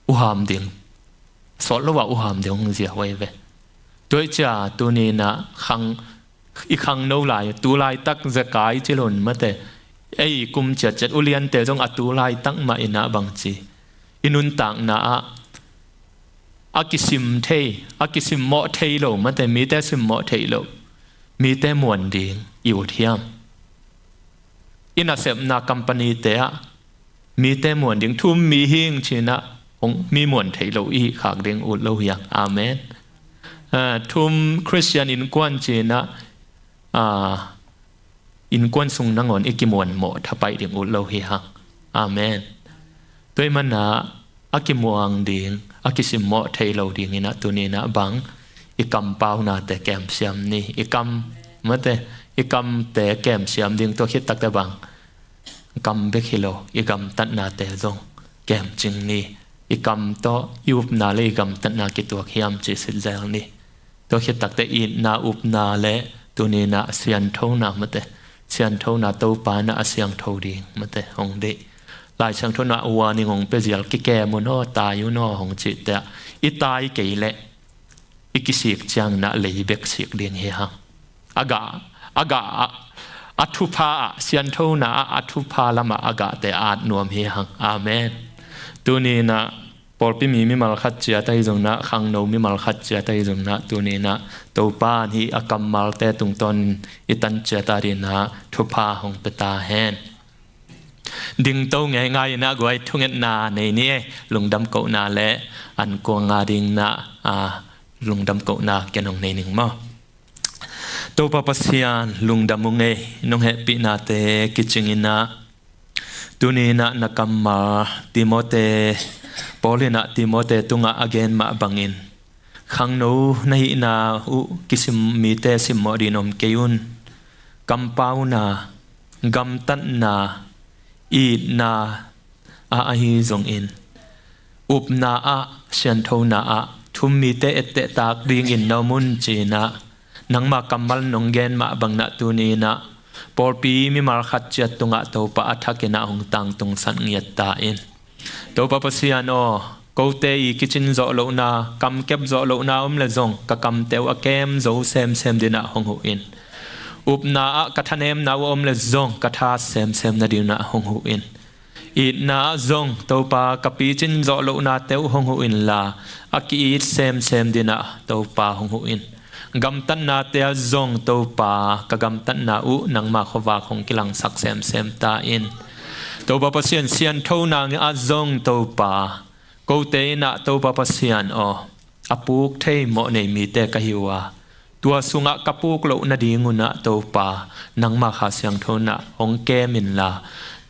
uham ding, sawt lo a uham ding hong zia huai ve. Tua hi cia tuni inah khang, i khangno lai, tu laitak zekai ci lo in mate, ei kum ciatciat uliante zong a tu laitak mah inah bang ci? I nuntakna ah a kisim thei, a kisimmawh thei lo mate, mite simmawh thei lo, mite muan ding i ut hiam? I nasepna company-te ah mite muan ding, thu-um mi hi ing ci inah hong mi muan thei lo i hih khak ding ut lo hiam? Amen. Ah, thu-um Khristian innkuan ci inah, ah, innkuan sung nangawn i kimuanmawh thapaih ding ut lo hi hang. Amen. Tua ahih manin ah a kimuang ding, a kisimmawh thei lo ding inah tuni inah bang, i kampaunate kemsiam ni. I kam mate, i kamte kemsiam ding, tua khit takteh bang, kam bek hi lo, i gamtatnate zong kemcing ni. I kam tawh i upna le i gamtatna kituak hiam ci sitzel ni. Tua khit takteh itna, upna le tuni inah sianthona mate, sianthona Topa na a siangtho ding mate hong deih. Lai Siangtho na warning hong pia zial, kikem un aw, tai un aw hong cihte ah i tai kei leh i kisik ciangin ah lei bek sik ding hi hang. A gah, a gah ah, a thupha ah, sianthona ah, a thupha lamah a gahte at nuam hi hang. Amen. Tuni-in ah pawlpi mi mimal khat ciat ahi zongin ah, khangno mimal khat ciat ahi zongin ah, tuni-in ah Topa in hih a kammalte tungtawnin i tan ciat adingin ah thupha hong pia ta hen. Dingto ngeingai-in ah guai, thungetna nei ni e, lungdam kohna le an kuang adingin ah, a, lungdam kohna ken hong nei ning maw. Topa Pasian, lungdam ung e, nong hehpihnate kicingin ah, tuni-in ah na kammal Timote, Paul in ah Timote tungah a gen mah bangin, khangno na hihna uh kisim mite simmawh dingin om kei un. Kampauna, gamtatna, itna ah ahi zongin, upna ah, sianthona ah, thu-um mite etteh tak dingin na om un ci-in ah, nangma kammal nong gen mah bangin ah tuni-in ah pawlpi mimal khat ciat tungah Topa a thakin ah hong tangtungsak ngiat ta in. Topa Pasian aw, kote i kicin zawh lohna, kamkep zawh lohna om leh zong ka kamte uh a kem zo semsem dingin ah hong huh in. Upna ah ka thanemna uh a om leh zong ka tha semsem nadingin ah hong huh in. Itna ah zong Topa ka picin zawh lohnate uh hong huh inla, a ki-it semsem dingin ah Topa hong huh in. Gamtatnate ah zong Topa ka gamtatna uh nangma khuavak hong kilangsak semsem ta in. Topa Pasian, sianthona ah zong Topa, kote in ah Topa Pasian aw, a puk thei mawh nei mite ka hi uh a, tua sungah ka puk loh nadingun ah Topa, nangma Kha Siangtho in ah hong kem inla,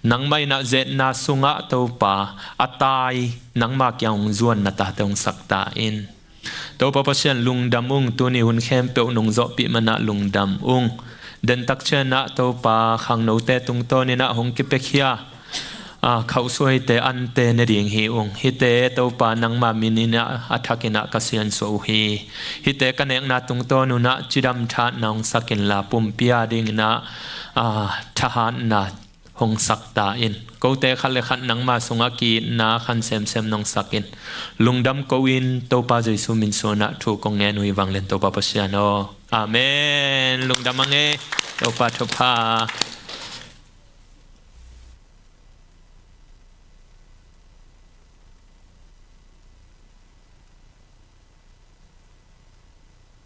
nangmah in ah ze-etna sungah Topa, a tai, nangma kiang hong zuan na tate hong sak ta in. Topa Pasian, lungdam ung, tuni hun khempeuh nong zawhpih man ah lungdam ung. Dentak ciang ah Topa, khangnote tungtawnin ah hong kipiakhia, a, khauhsuaite ante ne ding hi ung. Hihte Topa, nangma min in ah a thakin ah ka siansuah uh hi. Hihte ka nekna tungtawn un ah cidam thahatna hong sak inla, pumpi adingin ah, a, thahatna hong sak ta in. Kote khat le khat nangma sungah ki-itna khan semsem nong sak in. Lungdam ko-in Topa Jesu min suang ah thu kong ngen uh hi, vanglian Topa Pasian aw. Amen. Lungdam a ngei. Topa thupha.